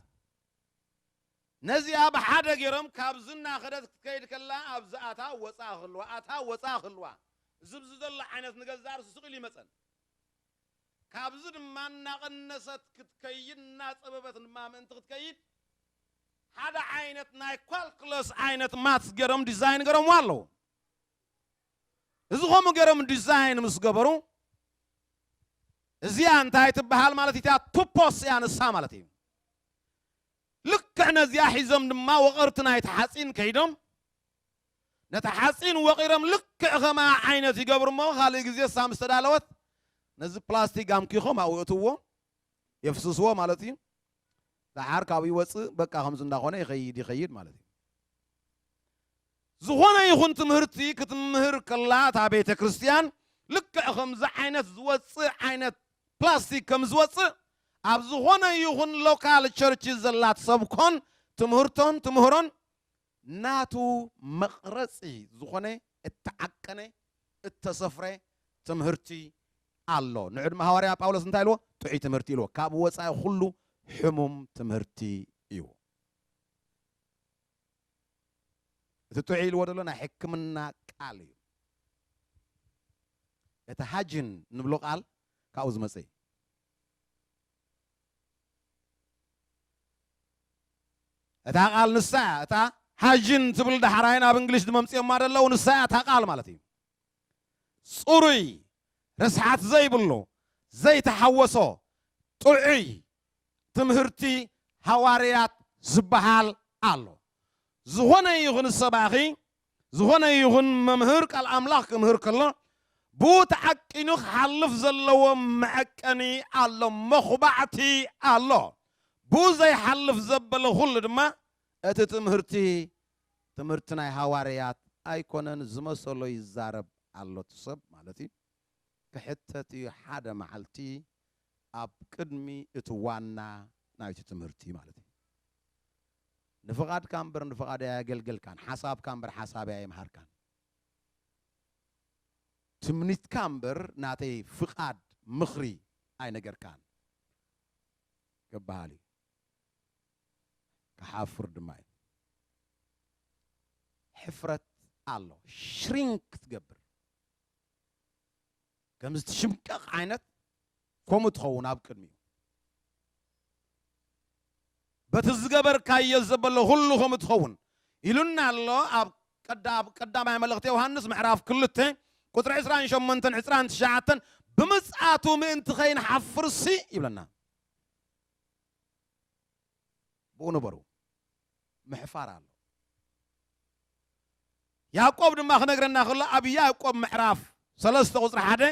ነዚኣ ብሓደ ገይሮም፣ ካብዚ እናኸደት ክትከይድ ከላ ኣብዚ ኣታ ወፃ ክህልዋ፣ ኣታ ወፃ ክህልዋ፣ እዚ ብዚ ዘሎ ዓይነት ንገዛእ ርእሱ ስቕ ኢሉ ይመጸን። ካብዚ ድማ እናቐነሰት ክትከይድ፣ እናጸበበት ድማ ምእንቲ ክትከይድ ሓደ ዓይነት ናይ ኳልኩለስ ዓይነት ማትስ ገይሮም ዲዛይን ገይሮምዋ ኣለዉ። እዚ ከምኡ ገይሮም ዲዛይን ምስ ገበሩ፣ እዚኣ እንታይ ትበሃል ማለት እያ? ቱፖስ እያ ንሳ ማለት እዩ። ልክዕ ነዚኣ ሒዞም ድማ ወቐርቲ ናይቲ ሓፂን ከይዶም ነቲ ሓፂን ወቒሮም ልክዕ ከማ ዓይነት ይገብሩ እሞ፣ ካልእ ግዜ እሳ ምስ ተዳለወት ነዚ ፕላስቲክ ጋምኪኾም ኣብኡ የእትዎ፣ የፍስስዎ ማለት እዩ። ደሓር ካብኡ ይወፅእ፣ በቃ ከምዚ እንዳኾነ ይኸይድ፣ ይኸይድ ማለት እዩ። ዝኾነ ይኹን ትምህርቲ ክትምህር ከላ እታ ቤተ ክርስቲያን ልክዕ ከምዚ ዓይነት ዝወፅእ ዓይነት ፕላስቲክ ከም ዝወፅእ፣ ኣብ ዝኾነ ይኹን ሎካል ቸርች ዘላት ሰብኮን ትምህርቶን ትምህሮን ናቱ መቕረፂ ዝኾነ እተዓቀነ እተሰፍረ ትምህርቲ ኣሎ። ንዑ ድማ ሃዋርያ ጳውሎስ እንታይ ኢልዎ? ጥዑይ ትምህርቲ ኢልዎ። ካብ ወፃኢ ኩሉ ሕሙም ትምህርቲ እዩ። እቲ ጥዑይ ኢልዎ ዘሎ ናይ ሕክምና ቃል እዩ። እቲ ሃጅን ንብሎ ቃል ካብኡ ዝመፀ እዩ። እታ ቃል ንሳ እያ፣ እታ ሃጅን ትብል ዳሕራይን ኣብ እንግሊሽ ዝመምፅኦማ ዘለዉ ንሳ እያ እታ ቃል ማለት እዩ። ፅሩይ፣ ርስሓት ዘይብሉ፣ ዘይተሓወሶ፣ ጥዑይ ትምህርቲ ሃዋርያት ዝበሃል ኣሎ። ዝኾነ ይኹን ሰባኺ፣ ዝኾነ ይኹን መምህር ቃል ኣምላኽ ክምህር ከሎ፣ ብኡ ተዓቂኑ ክሓልፍ ዘለዎ መዐቀኒ ኣሎ፣ መኹባዕቲ ኣሎ። ብኡ ዘይሓልፍ ዘበለ ኩሉ ድማ እቲ ትምህርቲ፣ ትምህርቲ ናይ ሃዋርያት ኣይኮነን፣ ዝመሰሎ ይዛረብ ኣሎ እቲ ሰብ ማለት እዩ። ክሕተት እዩ ሓደ መዓልቲ ኣብ ቅድሚ እቲ ዋና ናይቲ ትምህርቲ ማለት እዩ። ንፍቓድካ እምበር ንፍቓደይ ኣየገልገልካን፣ ሓሳብካ እምበር ሓሳበይ ኣይምሃርካን። ትምኒትካ እምበር ናተይ ፍቓድ ምኽሪ ኣይነገርካን ክበሃል እዩ። ክሓፍር ድማ እዩ። ሕፍረት ኣሎ። ሽሪንክ ክትገብር፣ ከምዚ ትሽምቀቕ ዓይነት ከምኡ ትኸውን ኣብ ቅድሚኡ። በቲ ዝገበርካዮ ዘበለ ኩሉ ከምኡ ትኸውን ኢሉና ኣሎ ኣብ ቀዳ-፣ ኣብ ቀዳማይ መልእኽቲ ዮሃንስ ምዕራፍ ክልተ ቁፅሪ ዕስራን ሸሞንተን ዕስራን ትሽዓተን ብምፅኣቱ ምእንቲ ከይንሓፍርሲ ይብለና። ብኡ ንበሩ። ምሕፋር ኣሎ። ያዕቆብ ድማ ክነግረና ከሎ ኣብ ያዕቆብ ምዕራፍ ሰለስተ ቁፅሪ ሓደ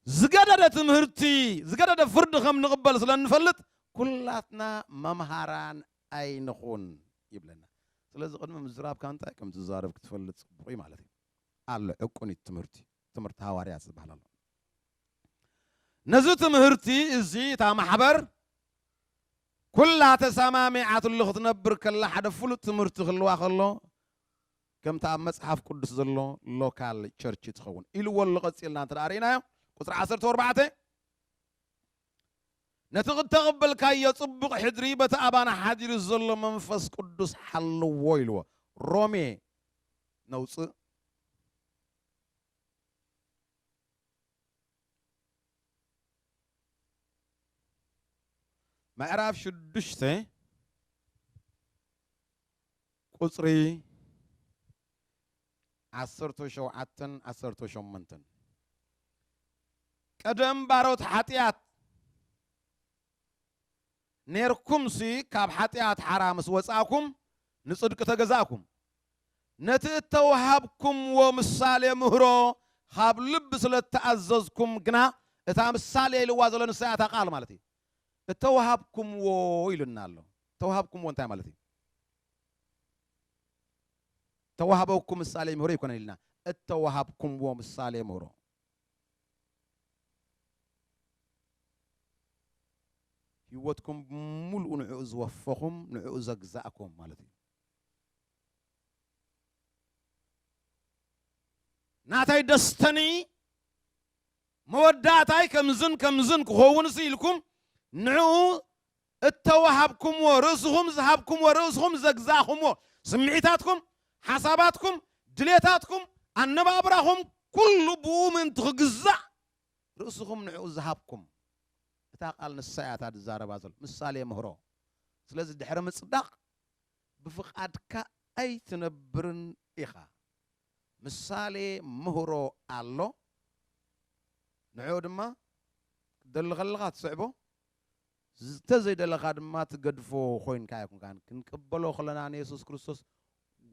ዝገደደ ትምህርቲ፣ ዝገደደ ፍርዲ ከም ንቕበል ስለ እንፈልጥ ኩላትና መምሃራን ኣይንኹን ይብለና። ስለዚ ቅድሚ ምዝራብካ እንታይ ከም ትዛረብ ክትፈልጥ ጽቡቕ እዩ ማለት እዩ። ኣሎ ዕቁኒት ትምህርቲ፣ ትምህርቲ ሃዋርያት ዝበሃል ኣሎ። ነዚ ትምህርቲ እዚ እታ ማሕበር ኩላ ተሰማሚዓትሉ ክትነብር ከላ ሓደ ፍሉጥ ትምህርቲ ክህልዋ ከሎ ከምቲ ኣብ መጽሓፍ ቅዱስ ዘሎ ሎካል ቸርች ትኸውን ኢልዎ ኣሎ። ቀጺልና እንተ ደኣ ርኢናዮ ቁጽሪ ዓሰርተ ኣርባዕተ ነቲ እተቐበልካዮ ጽቡቕ ሕድሪ በቲ ኣባና ሓዲሩ ዘሎ መንፈስ ቅዱስ ሓልዎ ኢልዎ። ሮሜ ነውጽእ። ምዕራፍ ሽዱሽተ ቁጽሪ ዓሰርተ ሸውዓተን ዓሰርተ ሸሞንተን። ቀደም ባሮት ሓጢኣት ኔርኩምሲ፣ ካብ ሓጢኣት ሓራ ምስ ወጻእኩም፣ ንጽድቂ ተገዛእኩም። ነቲ እተዋሃብኩምዎ ምሳሌ ምህሮ ካብ ልቢ ስለ እተኣዘዝኩም ግና፣ እታ ምሳሌ ኢልዋ ዘሎ ንሳ እያ እታ ቃል ማለት እዩ። እተዋሃብኩምዎ ኢሉና ኣሎ። እተዋሃብኩምዎ እንታይ ማለት እዩ? ተዋህበኩም ምሳሌ ምህሮ ይኮነን ኢልና። እተዋሃብኩምዎ ምሳሌ ምህሮ። ህይወትኩም ብምሉኡ ንዕኡ ዝወፈኹም፣ ንዕኡ ዘግዛእኩም ማለት እዩ። ናተይ ደስተኒ መወዳእታይ ከምዝን ከምዝን ክኸውንስ ኢልኩም ንዕኡ እተዋሃብኩምዎ፣ ርእስኹም ዝሃብኩምዎ፣ ርእስኹም ዘግዛእኩምዎ፣ ስምዒታትኩም፣ ሓሳባትኩም፣ ድሌታትኩም፣ ኣነባብራኹም ኩሉ ብኡ ምእንቲ ክግዛእ ርእስኹም ንዕኡ ዝሃብኩም። እታ ቃል ንሳ እያ እታ ዝዛረባ ዘሎ። ምሳሌ ምህሮ። ስለዚ ድሕሪ ምጽዳቕ ብፍቓድካ ኣይትነብርን ኢኻ። ምሳሌ ምህሮ ኣሎ። ንዕኡ ድማ ክትደሊ ከለኻ ትስዕቦ፣ ዝተዘይደለኻ ድማ ትገድፎ ኮይንካ ኣይኮንካን። ክንቅበሎ ከለና ንየሱስ ክርስቶስ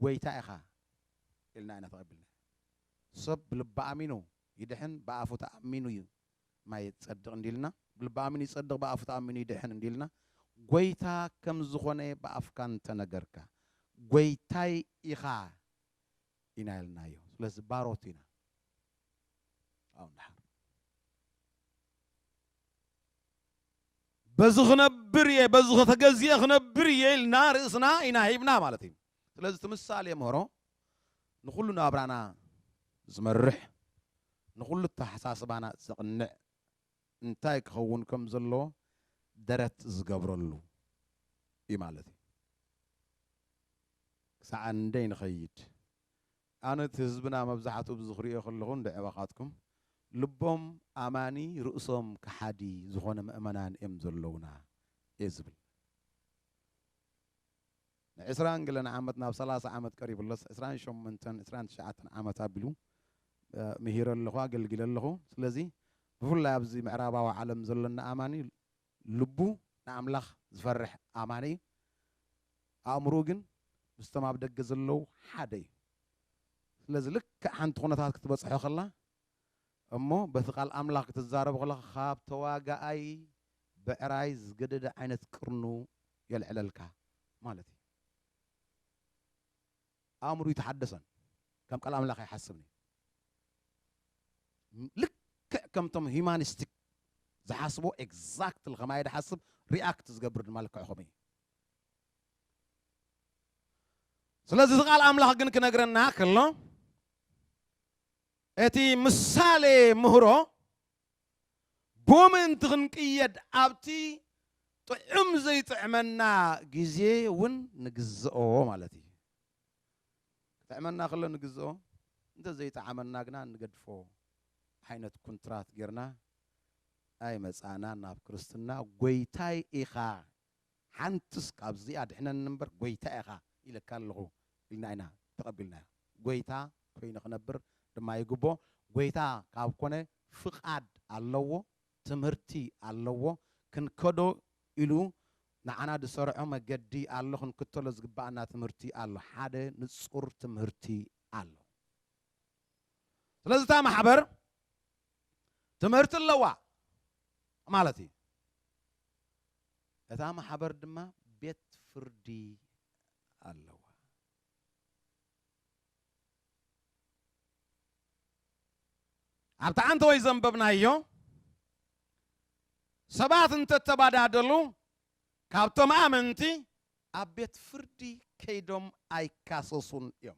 ጎይታ ኢኻ ኢልና ኢና ተቐቢልና። ሰብ ብልቢ ኣሚኑ ይድሕን፣ ብኣፉ ተኣሚኑ እዩ ማይ ይጸድቕ እንዲልና፣ ብልቢ ኣሚኑ ይጸድቕ፣ ብኣፉ ተኣሚኑ ይድሕን እንዲልና፣ ጎይታ ከም ዝኾነ ብኣፍካ እንተነገርካ፣ ጎይታይ ኢኻ ኢና ኢልናዮ። ስለዚ ባሮት ኢና። ኣብኡ እንድሓር በዚ ክነብር እየ፣ በዚ ከተገዝየ ክነብር እየ ኢልና ርእስና ኢና ሂብና ማለት እዩ። ስለዚ እቲ ምሳሌ ምህሮ ንኹሉ ናብራና ዝመርሕ፣ ንኹሉ ኣተሓሳስባና ዘቕንዕ፣ እንታይ ክኸውን ከም ዘለዎ ደረት ዝገብረሉ እዩ ማለት እዩ። ክሳዕ እንደይ ንኸይድ፣ ኣነ እቲ ህዝብና መብዛሕትኡ ብዚ ክሪኦ ከለኹ፣ እንደ ዕባኻትኩም ልቦም ኣማኒ ርእሶም ከሓዲ ዝኾነ ምእመናን እዮም ዘለውና እየ ዝብል። ንዕስራን ገለን ዓመት ናብ ሰላሳ ዓመት ቀሪቡ ኣሎስ፣ ዕስራን ሸሞንተን፣ ዕስራን ትሽዓተን ዓመት ኣቢሉ፣ እ፣ ምሂረ ኣለኹ፣ ኣገልጊለ ኣለኹ። ስለዚ ብፍላይ ኣብዚ ምዕራባዊ ዓለም ዘለና ኣማኒ ልቡ ንኣምላኽ ዝፈርሕ ኣማኒ እዩ። ኣእምሮኡ ግን ምስቶም ኣብ ደገ ዘለዉ ሓደ እዩ። ስለዚ ልክዕ ሓንቲ ኩነታት ክትበጽሖ ከላ እሞ በቲ ቃል ኣምላኽ ክትዛረብ ከለኻ ካብ ተዋጋኣይ ብዕራይ ዝገደደ ዓይነት ቅርኑ የልዕለልካ ማለት እዩ። ኣእምሩ ይተሓደሰን ከም ቃል ኣምላኽ ኣይሓስብን እዩ። ልክዕ ከምቶም ሂማኒስቲክ ዝሓስቦ ኤግዛክትሊ ከማይ ድሓስብ ሪኣክት ዝገብር ድማ ልክዕ ከምኡ እዩ። ስለዚ እዚ ቃል ኣምላኽ ግን ክነግረና ከሎ እቲ ምሳሌ ምህሮ ብኡ ምእንቲ ክንቅየድ ኣብቲ ጥዑም ዘይጥዕመና ግዜ እውን ንግዝኦ ማለት እዩ። ክጥዕመና ከሎ ንግዝኦ፣ እንተ ዘይጠዓመና ግና ንገድፎ ዓይነት ኩንትራት ጌርና ኣይመጻእናን ናብ ክርስትና። ጎይታይ ኢኻ፣ ሓንትስ ካብዚኣ ድሕነኒ እምበር ጎይታ ኢኻ ኢለካ ኣለኹ ኢልና ኢና ተቐቢልናዮ። ጎይታ ኮይኑ ክነብር ድማ ይግቦ። ጎይታ ካብ ኮነ ፍቓድ ኣለዎ፣ ትምህርቲ ኣለዎ። ክንከዶ ኢሉ ንዓና ዝሰርዖ መገዲ ኣሎ፣ ክንክተሎ ዝግባኣና ትምህርቲ ኣሎ። ሓደ ንጹር ትምህርቲ ኣሎ። ስለዚ እታ ማሕበር ትምህርቲ ኣለዋ ማለት እዩ። እታ ማሕበር ድማ ቤት ፍርዲ ኣለዋ። ኣብቲ ዓንተወይ ዘንበብናዮ፣ ሰባት እንተተባዳደሉ ካብቶም ኣመንቲ ኣብ ቤት ፍርዲ ከይዶም ኣይካሰሱን እዮም።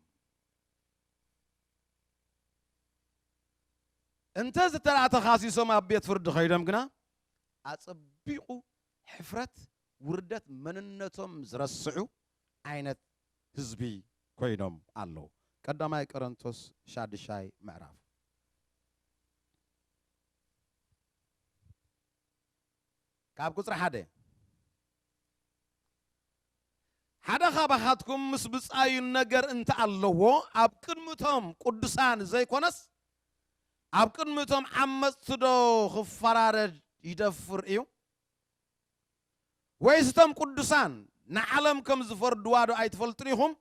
እንተ ዝተርኣ ተኻሲሶም ኣብ ቤት ፍርዲ ከይዶም ግና ኣጸቢቑ ሕፍረት፣ ውርደት መንነቶም ዝረስዑ ዓይነት ህዝቢ ኮይኖም ኣለዉ። ቀዳማይ ቆሮንቶስ ሻድሻይ ምዕራፍ። ካብ ቁጽሪ ሓደ፣ ሓደ ካባኻትኩም ምስ ብጻዩ ነገር እንተ ኣለዎ፣ ኣብ ቅድሚቶም ቅዱሳን ዘይኮነስ፣ ኣብ ቅድሚቶም ዓመጽቲ ዶ ክፈራረድ ይደፍር እዩ? ወይስ እቶም ቅዱሳን ንዓለም ከም ዝፈርድዋ ዶ ኣይትፈልጡን ኢኹም?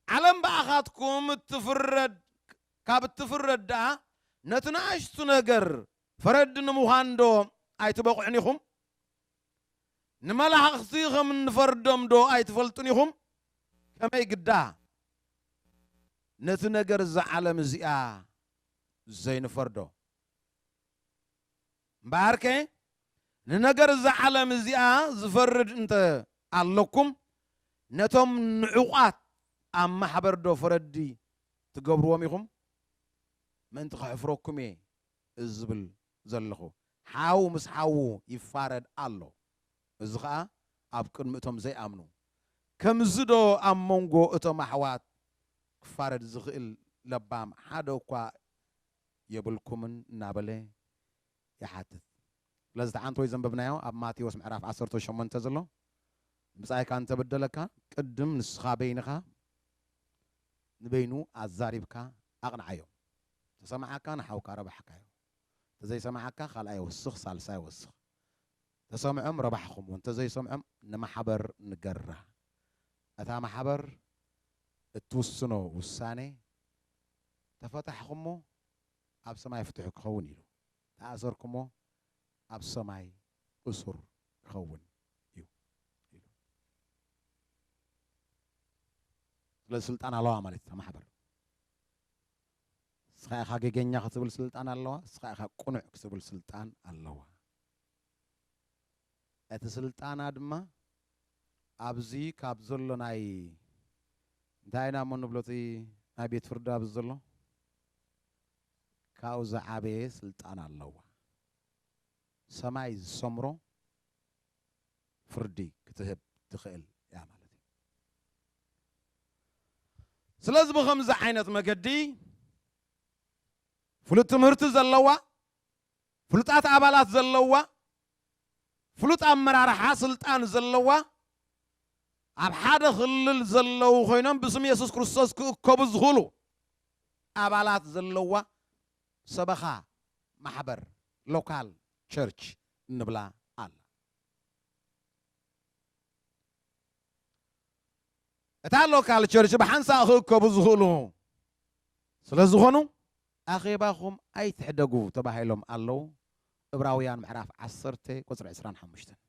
ዓለም ብኣኻትኩም እትፍረድ፣ ካብ እትፍረድ ደኣ፣ ነቲ ንኣሽቱ ነገር ፈረዲ ንምዃን ዶ ኣይትበቕዑን ኢኹም? ንመላእኽቲ ከም እንፈርዶም ዶ ኣይትፈልጡን ኢኹም? ከመይ ግዳ ነቲ ነገር እዛ ዓለም እዚኣ ዘይንፈርዶ? እምበኣርከ ንነገር እዛ ዓለም እዚኣ ዝፈርድ እንተ ኣለኩም፣ ነቶም ንዑቓት ኣብ ማሕበር ዶ ፈረዲ ትገብርዎም ኢኹም? ምእንቲ ከሕፍረኩም እየ እዚ ዝብል ዘለኹ። ሓው ምስ ሓዉ ይፋረድ ኣሎ። እዚ ኸኣ ኣብ ቅድሚ እቶም ዘይኣምኑ። ከምዚ ዶ ኣብ መንጎ እቶም ኣሕዋት ክፋረድ ዝኽእል ለባም ሓደ እኳ የብልኩምን እናበለ ይሓትት። ስለዚ እቲ ዓንተ ወይ ዘንበብናዮ ኣብ ማቴዎስ ምዕራፍ ዓሰርተ ሸሞንተ ዘሎ፣ "ብጻይካ እንተበደለካ ቅድም ንስኻ በይንኻ ንበይኑ ኣዛሪብካ ኣቕንዓዮ። ተሰማዓካ ንሓውካ ረባሕካዮ። እንተዘይሰማዓካ ካልኣይ ወስኽ፣ ሳልሳይ ወስኽ። ተሰምዖም ረባሕኹም፣ እንተዘይሰምዖም ንማሕበር ንገራ። እታ ማሕበር እትውስኖ ውሳኔ ተፈታሕኩሞ ኣብ ሰማይ ፍትሑ ክኸውን ኢሉ፣ ተኣሰርኩሞ ኣብ ሰማይ እሱር ክኸውን እዩ" ኢሉ። ስለዚ ስልጣን ኣለዋ ማለት እታ ማሕበር። ንስኻ ኢኻ ጌገኛ ክትብል ስልጣን ኣለዋ፣ ንስኻ ኢኻ ቅኑዕ ክትብል ስልጣን ኣለዋ። እቲ ስልጣና ድማ ኣብዚ ካብ ዘሎ ናይ፣ እንታይ ኢና እሞ ንብሎ፣ እቲ ናይ ቤት ፍርዲ ኣብዚ ዘሎ፣ ካብኡ ዝዓበየ ስልጣን ኣለዋ። ሰማይ ዝሰምሮ ፍርዲ ክትህብ ትኽእል እያ ማለት እዩ። ስለዚ ብኸምዚ ዓይነት መገዲ ፍሉጥ ትምህርቲ ዘለዋ፣ ፍሉጣት ኣባላት ዘለዋ፣ ፍሉጥ ኣመራርሓ ስልጣን ዘለዋ፣ ኣብ ሓደ ክልል ዘለዉ ኮይኖም ብስም የሱስ ክርስቶስ ክእከቡ ዝኽእሉ ኣባላት ዘለዋ ሰበኻ ማሕበር፣ ሎካል ቸርች እንብላ ኣላ። እታ ሎካል ቸርች ብሓንሳእ ክእከቡ ዝኽእሉ ስለ ዝኾኑ፣ ኣኼባኹም ኣይትሕደጉ ተባሂሎም ኣለዉ። ዕብራውያን ምዕራፍ ዓሰርተ ቁጽሪ ዕስራን ሓሙሽተን።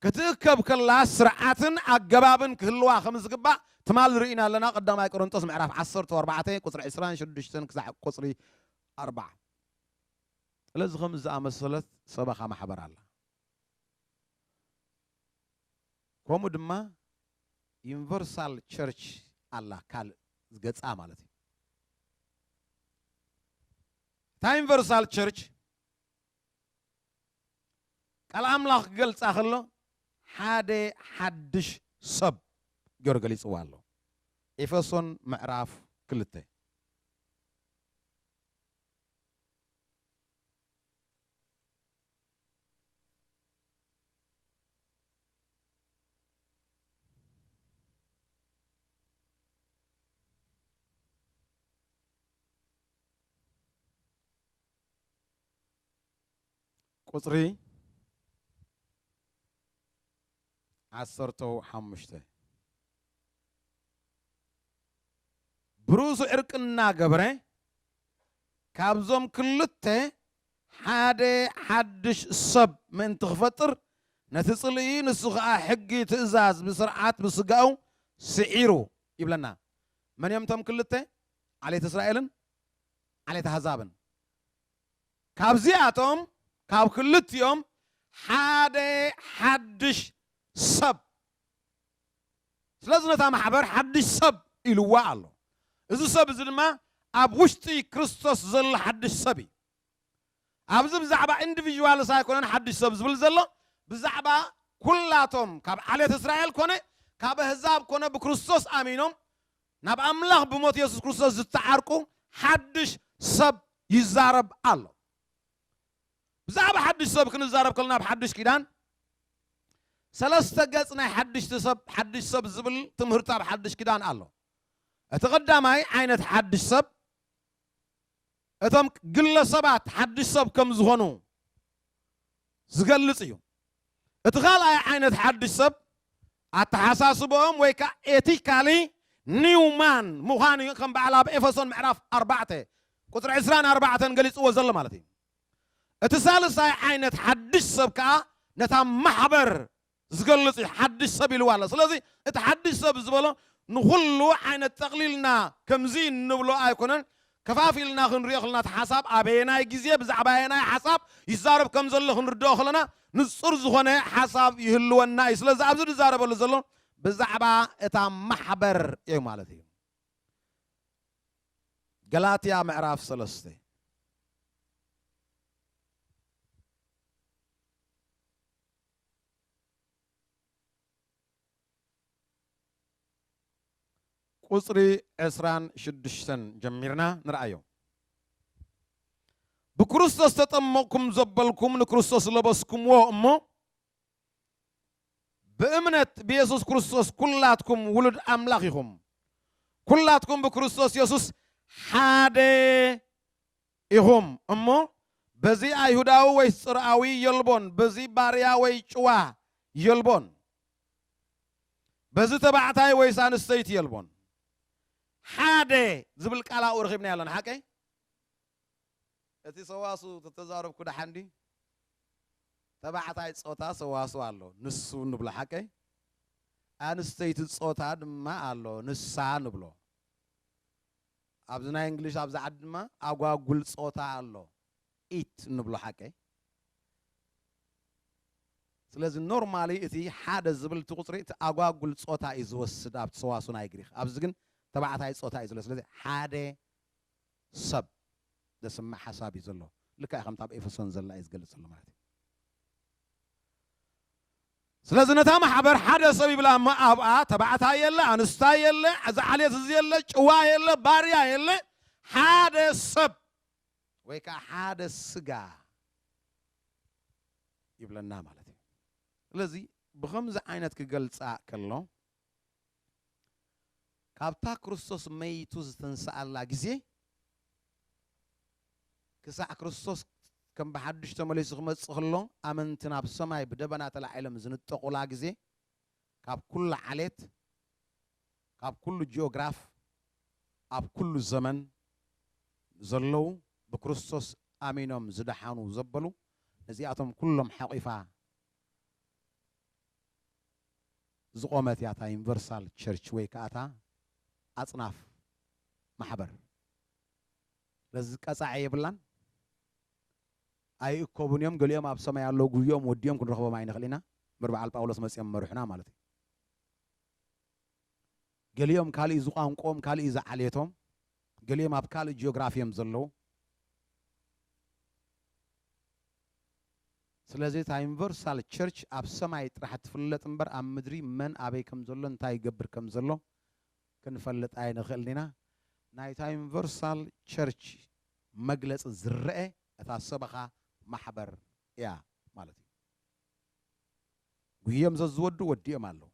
ክትእከብ ከላ ስርዓትን ኣገባብን ክህልዋ ከም ዝግባእ ትማል ርኢና ኣለና። ቀዳማይ ቆሮንጦስ ምዕራፍ ዓሰርተ ኣርባዕተ ቁጽሪ ዕስራን ሽዱሽተን ክሳዕ ቁጽሪ ኣርባዓ። ስለዚ ከም ዝኣመሰለት ሰበኻ ማሕበር ኣላ። ከምኡ ድማ ዩኒቨርሳል ቸርች ኣላ፣ ካልእ ገጻ ማለት እዩ። እታ ዩኒቨርሳል ቸርች ቃል ኣምላኽ ክገልጻ ከሎ ሓደ ሓድሽ ሰብ ገይሩ ገሊጽዋ ኣሎ። ኤፌሶን ምዕራፍ ክልተ። ቁጽሪ ዓሰርተ ሓሙሽተ። ብርእሱ ዕርቂ እናገበረ፣ ካብዞም ክልተ ሓደ ሓድሽ ሰብ ምእንቲ ክፈጥር፣ ነቲ ጽልኢ፣ ንሱ ኸኣ ሕጊ፣ ትእዛዝ፣ ብስርዓት፣ ብስጋኡ ስዒሩ ይብለና። መን እዮም እቶም ክልተ? ዓሌት እስራኤልን ዓሌት ኣህዛብን። ካብዚኣቶም፣ ካብ ክልቲኦም ሓደ ሓድሽ ሰብ። ስለዚ ነታ ማሕበር ሓድሽ ሰብ ኢልዋ ኣሎ። እዚ ሰብ እዚ ድማ ኣብ ውሽጢ ክርስቶስ ዘሎ ሓድሽ ሰብ እዩ። ኣብዚ ብዛዕባ ኢንዲቪዥዋልስ ኣይኮነን ሓድሽ ሰብ ዝብል ዘሎ፣ ብዛዕባ ኩላቶም ካብ ዓሌት እስራኤል ኮነ ካብ ኣህዛብ ኮነ ብክርስቶስ ኣሚኖም ናብ ኣምላኽ ብሞት የሱስ ክርስቶስ ዝተዓርቁ ሓድሽ ሰብ ይዛረብ ኣሎ። ብዛዕባ ሓድሽ ሰብ ክንዛረብ ከለና ኣብ ሓድሽ ኪዳን ሰለስተ ገጽ ናይ ሓድሽቲ ሰብ፣ ሓድሽ ሰብ ዝብል ትምህርቲ ኣብ ሓድሽ ኪዳን ኣሎ። እቲ ቀዳማይ ዓይነት ሓድሽ ሰብ እቶም ግለሰባት ሓድሽ ሰብ ከም ዝኾኑ ዝገልጽ እዩ። እቲ ካልኣይ ዓይነት ሓድሽ ሰብ ኣተሓሳስብኦም ወይ ከዓ ኤቲካሊ ኒው ማን ምዃን እዩ፣ ከም በዓል ኣብ ኤፌሶን ምዕራፍ ኣርባዕተ ቁጽሪ ዕስራን ኣርባዕተን ገሊጽዎ ዘሎ ማለት እዩ። እቲ ሳልሳይ ዓይነት ሓድሽ ሰብ ከዓ ነታ ማሕበር ዝገልጽ እዩ። ሓድሽ ሰብ ኢልዋ ኣሎ። ስለዚ እቲ ሓድሽ ሰብ ዝበሎ ንኹሉ ዓይነት ጠቕሊልና ከምዚ እንብሎ ኣይኮነን። ከፋፊልና ክንሪኦ ከለና እቲ ሓሳብ ኣበየናይ ግዜ ብዛዕባ ኣየናይ ሓሳብ ይዛረብ ከም ዘሎ ክንርድኦ ከለና ንጹር ዝኾነ ሓሳብ ይህልወና እዩ። ስለዚ ኣብዚ ዝዛረበሉ ዘሎ ብዛዕባ እታ ማሕበር እዩ ማለት እዩ። ገላትያ ምዕራፍ ሰለስተ። ቁጽሪ ዕስራን ሽዱሽተን ጀሚርና ንርኣዮ። ብክርስቶስ ተጠመቕኩም ዘበልኩም ንክርስቶስ ለበስኩምዎ እሞ፣ ብእምነት ብየሱስ ክርስቶስ ኩላትኩም ውሉድ ኣምላኽ ኢኹም። ኩላትኩም ብክርስቶስ የሱስ ሓደ ኢኹም እሞ፣ በዚ ኣይሁዳዊ ወይስ ጽርኣዊ የልቦን፣ በዚ ባርያ ወይ ጭዋ የልቦን፣ በዚ ተባዕታይ ወይስ ኣንስተይቲ የልቦን። ሓደ ዝብል ቃል ኣብኡ ረኺብና ያለን ሓቀይ። እቲ ሰዋሱ ተተዛረብኩ ደሓን ድዩ? ተባዕታይ ጾታ ሰዋሱ ኣሎ፣ ንሱ ንብሎ ሓቀይ። ኣንስተይቲ ጾታ ድማ ኣሎ፣ ንሳ ንብሎ። ኣብዚ ናይ እንግሊሽ ኣብዚ ዓዲ ድማ ኣጓጉል ጾታ ኣሎ፣ ኢት ንብሎ ሓቀይ። ስለዚ ኖርማሊ እቲ ሓደ ዝብል እቲ ቁጽሪ እቲ ኣጓጉል ጾታ እዩ ዝወስድ ኣብቲ ሰዋሱ ናይ ግሪኽ። ኣብዚ ግን ተባዕታይ ጾታ እዩ ዘሎ። ስለዚ ሓደ ሰብ ዘስምዕ ሓሳብ እዩ ዘሎ። ልክዕ ከምቲ ኣብ ኤፌሶን ዘላ እዩ ዝገልጽ ዘሎ ማለት እዩ። ስለዚ ነታ ማሕበር ሓደ ሰብ ይብላ እሞ ኣብኣ ተባዕታይ የለ፣ ኣንስታይ የለ፣ እዚ ዓሌት እዚ የለ፣ ጭዋ የለ፣ ባርያ የለ፣ ሓደ ሰብ ወይ ከዓ ሓደ ስጋ ይብለና ማለት እዩ። ስለዚ ብኸምዚ ዓይነት ክገልጻ ከሎ ካብታ ክርስቶስ መይቱ ዝተንስኣላ ግዜ ክሳዕ ክርስቶስ ከም ብሓድሽ ተመሊሱ ክመጽእ ከሎ ኣመንቲ ናብ ሰማይ ብደበና ተላዒሎም ዝንጠቑላ ግዜ ካብ ኩሉ ዓሌት፣ ካብ ኩሉ ጂኦግራፍ፣ ኣብ ኩሉ ዘመን ዘለዉ ብክርስቶስ ኣሚኖም ዝደሓኑ ዘበሉ ነዚኣቶም ኩሎም ሓቒፋ ዝቖመት እያ እታ ዩኒቨርሳል ቸርች ወይ ከዓ እታ ኣጽናፍ ማሕበር። ስለዚ ቀጻዒ የብላን። ኣይእከቡን እዮም። ገሊኦም ኣብ ሰማይ ኣለዉ፣ ጉይኦም ወዲኦም ክንረኽቦም ኣይንኽእል ኢና። እምበር በዓል ጳውሎስ መጺኦም መርሑና ማለት እዩ። ገሊኦም ካልእ እዩ ዝቋንቆም፣ ካልእ እዩ ዝዓሌቶም። ገሊኦም ኣብ ካልእ ጂኦግራፊ እዮም ዘለዉ። ስለዚ እታ ዩኒቨርሳል ቸርች ኣብ ሰማይ ጥራሕ ትፍለጥ እምበር ኣብ ምድሪ መን ኣበይ ከም ዘሎ እንታይ ይገብር ከም ዘሎ ክንፈልጥ ኣይንኽእልን ኢና። ናይታ ዩኒቨርሳል ቸርች መግለጺ ዝረአ እታ ሰበኻ ማሕበር እያ ማለት እዩ። ጉህዮም ዘዝወዱ ወዲኦም ኣለዉ፣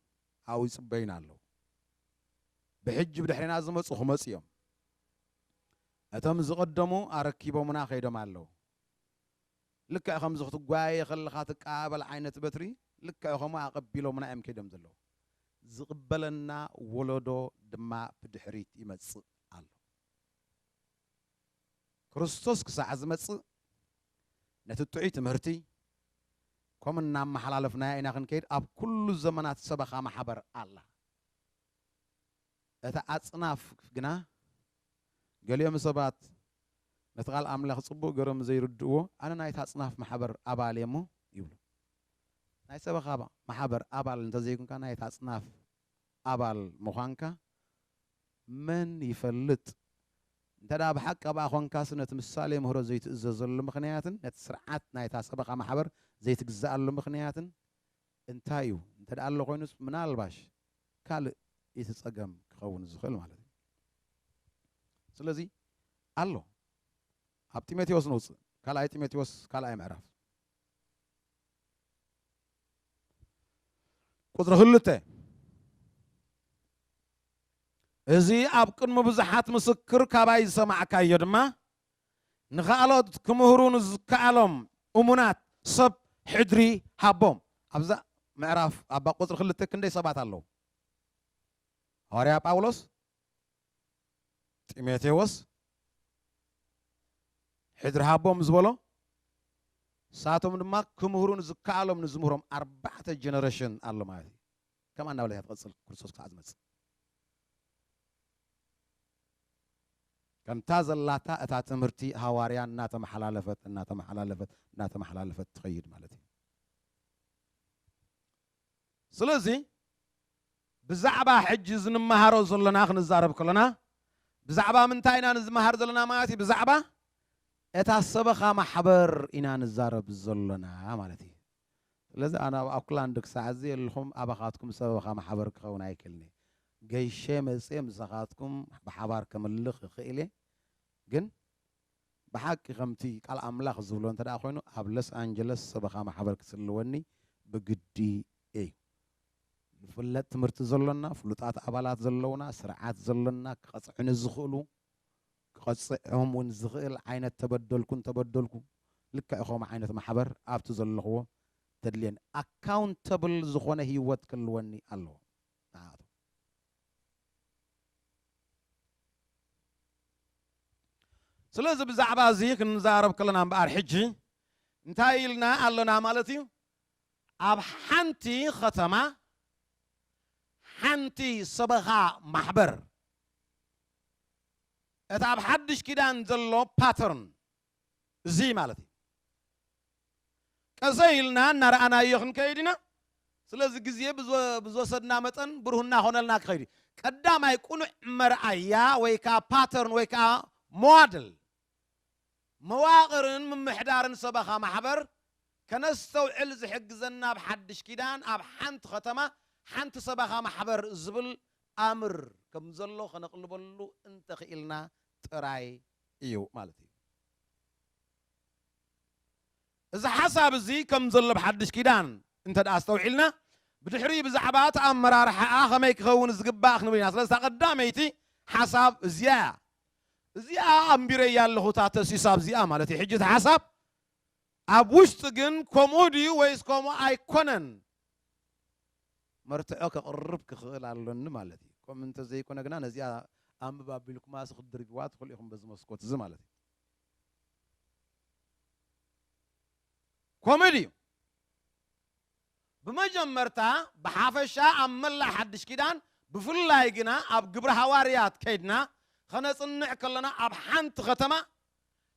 ኣብኡ ይጽበዩና ኣለዉ። ብሕጂ ብድሕሪና ዝመጹ ክመጹ እዮም። እቶም ዝቐደሙ ኣረኪቦምና ከይዶም ኣለዉ። ልክዕ ከምዚ ክትጓየ ከለኻ ትቀባበል ዓይነት በትሪ፣ ልክዕ ከምኡ ኣቐቢሎምና እዮም ከይዶም ዘለዉ። ዝቕበለና ወለዶ ድማ ብድሕሪት ይመጽእ ኣሎ። ክርስቶስ ክሳዕ ዝመጽእ ነቲ ጥዑይ ትምህርቲ ከምኡ እናመሓላለፍናዮ ኢና ክንከይድ። ኣብ ኩሉ ዘመናት ሰበኻ ማሕበር ኣላ። እቲ ኣጽናፍ ግና፣ ገሊኦም ሰባት ነቲ ቃል ኣምላኽ ጽቡቕ ገይሮም ዘይርድእዎ፣ ኣነ ናይቲ ኣጽናፍ ማሕበር ኣባል እየ እሞ ይብሉ። ናይ ሰበኻ ማሕበር ኣባል እንተዘይኮንካ፣ ናይቲ ኣጽናፍ ኣባል ምዃንካ መን ይፈልጥ? እንተ ደኣ ብሓቂ ኣብኣ ኾንካስ፣ ነቲ ምሳሌ ምህሮ ዘይትእዘዘሉ ምኽንያትን ነቲ ስርዓት ናይታ ሰበኻ ማሕበር ዘይትግዝኣሉ ምኽንያትን እንታይ እዩ? እንተ ደኣ ኣሎ ኮይኑስ፣ ምናልባሽ ካልእ እቲ ጸገም ክኸውን ዝኽእል ማለት እዩ። ስለዚ ኣሎ፣ ኣብ ጢሞቴዎስ ንውጽእ፣ ካልኣይ ጢሞቴዎስ ካልኣይ ምዕራፍ ቁጽሪ ክልተ፣ እዚ ኣብ ቅድሚ ብዙሓት ምስክር ካባይ ዝሰማዕካዮ ድማ፣ ንኻልኦት ክምህሩ ንዝከኣሎም እሙናት ሰብ ሕድሪ ሃቦም። ኣብዛ ምዕራፍ፣ ኣብ ቁጽሪ ክልተ ክንደይ ሰባት ኣለዉ? ሃዋርያ ጳውሎስ፣ ጢሞቴዎስ፣ ሕድሪ ሃቦም ዝበሎ፣ ንሳቶም ድማ ክምህሩ ንዝከኣሎም ንዝምህሮም ኣርባዕተ ጀነሬሽን ኣሎ ማለት እዩ። ከምኣ እናበለት እያ ትቐጽል፣ ክርስቶስ ክሳዕ ዝመጽእ። ከምታ ዘላታ እታ ትምህርቲ ሃዋርያ እናተመሓላለፈት፣ እናተመሓላለፈት፣ እናተመሓላለፈት ትኸይድ ማለት እዩ። ስለዚ ብዛዕባ ሕጂ ዝንመሃሮ ዘሎና ክንዛረብ ከሎና፣ ብዛዕባ ምንታይ ኢና ንዝመሃር ዘለና ማለት እዩ? ብዛዕባ እታ ሰበኻ ማሕበር ኢና ንዛረብ ዘሎና ማለት እዩ። ስለዚ ኣነ ኣብ ኣውክላንድ ክሳዕ እዚ የለኹም፣ ኣባኻትኩም ሰበኻ ማሕበር ክኸውን ኣይክእልን እየ። ገይሸ መጽየ ምሳኻትኩም ብሓባር ከምልኽ እኽእል እየ። ግን ብሓቂ ከምቲ ቃል ኣምላኽ ዝብሎ እንተ ደኣ ኮይኑ፣ ኣብ ሎስ ኣንጀለስ ሰበኻ ማሕበር ክስልወኒ ብግዲ እዩ። ንፍለጥ ትምህርቲ ዘሎና፣ ፍሉጣት ኣባላት ዘለውና፣ ስርዓት ዘሎና፣ ክቐጽዑኒ ዝኽእሉ፣ ክቐጽዖም እውን ዝኽእል ዓይነት ተበደልኩ እንተበደልኩ፣ ልክዕ ከምኡ ዓይነት ማሕበር ኣብቲ ዘለኽዎ ተድልየኒ። ኣካውንተብል ዝኾነ ህይወት ክህልወኒ ኣለዎ ንዓኣቶም። ስለዚ ብዛዕባ እዚ ክንዛረብ ከለና እምበኣር ሕጂ እንታይ ኢልና ኣሎና ማለት እዩ? ኣብ ሓንቲ ኸተማ ሓንቲ ሰበኻ ማሕበር፣ እቲ ኣብ ሓድሽ ኪዳን ዘሎ ፓተርን እዚ ማለት እዩ። ቀሰ ኢልና እናረኣናዮ ክንከይድ ኢና። ስለዚ ግዜ ብዝወ-፣ ብዝወሰድና መጠን ብሩህ እናኾነልና ክኸይድ እዩ። ቀዳማይ ቅኑዕ መርኣያ ወይ ከዓ ፓተርን ወይ ከዓ ሞዋድል መዋቕርን ምምሕዳርን ሰበኻ ማሕበር ከነስተውዕል ዝሕግዘና ኣብ ሓድሽ ኪዳን ኣብ ሓንቲ ኸተማ ሓንቲ ሰበኻ ማሕበር ዝብል ኣምር ከም ዘሎ ከነቕልበሉ እንተኽኢልና ጥራይ እዩ ማለት እዩ። እዚ ሓሳብ እዚ ከም ዘሎ ብሓድሽ ኪዳን እንተ ደኣ ኣስተውዒልና፣ ብድሕሪ ብዛዕባ እቲ ኣመራርሓኣ ከመይ ክኸውን ዝግባእ ክንብል ኢና። ስለዚ እታ ቀዳመይቲ ሓሳብ እዚኣ እያ። እዚኣ ኣንቢረያ ኣለኹ፣ እታ ተሲሳ እዚኣ ማለት እዩ። ሕጂ እቲ ሓሳብ ኣብ ውሽጢ ግን ከምኡ ድዩ ወይስ ከምኡ ኣይኮነን? መርትዖ ከቕርብ ክኽእል ኣሎኒ ማለት እዩ። ከምኡ እንተዘይኮነ ግና ነዚኣ ኣንብብ ኣቢልኩማስ ክትድርብዋ ትኽእሉ ኢኹም በዚ መስኮት እዚ ማለት እዩ። ከምኡ ድዩ? ብመጀመርታ ብሓፈሻ ኣብ መላእ ሓድሽ ኪዳን ብፍላይ ግና ኣብ ግብሪ ሃዋርያት ከይድና ኸነጽንዕ ከለና ኣብ ሓንቲ ኸተማ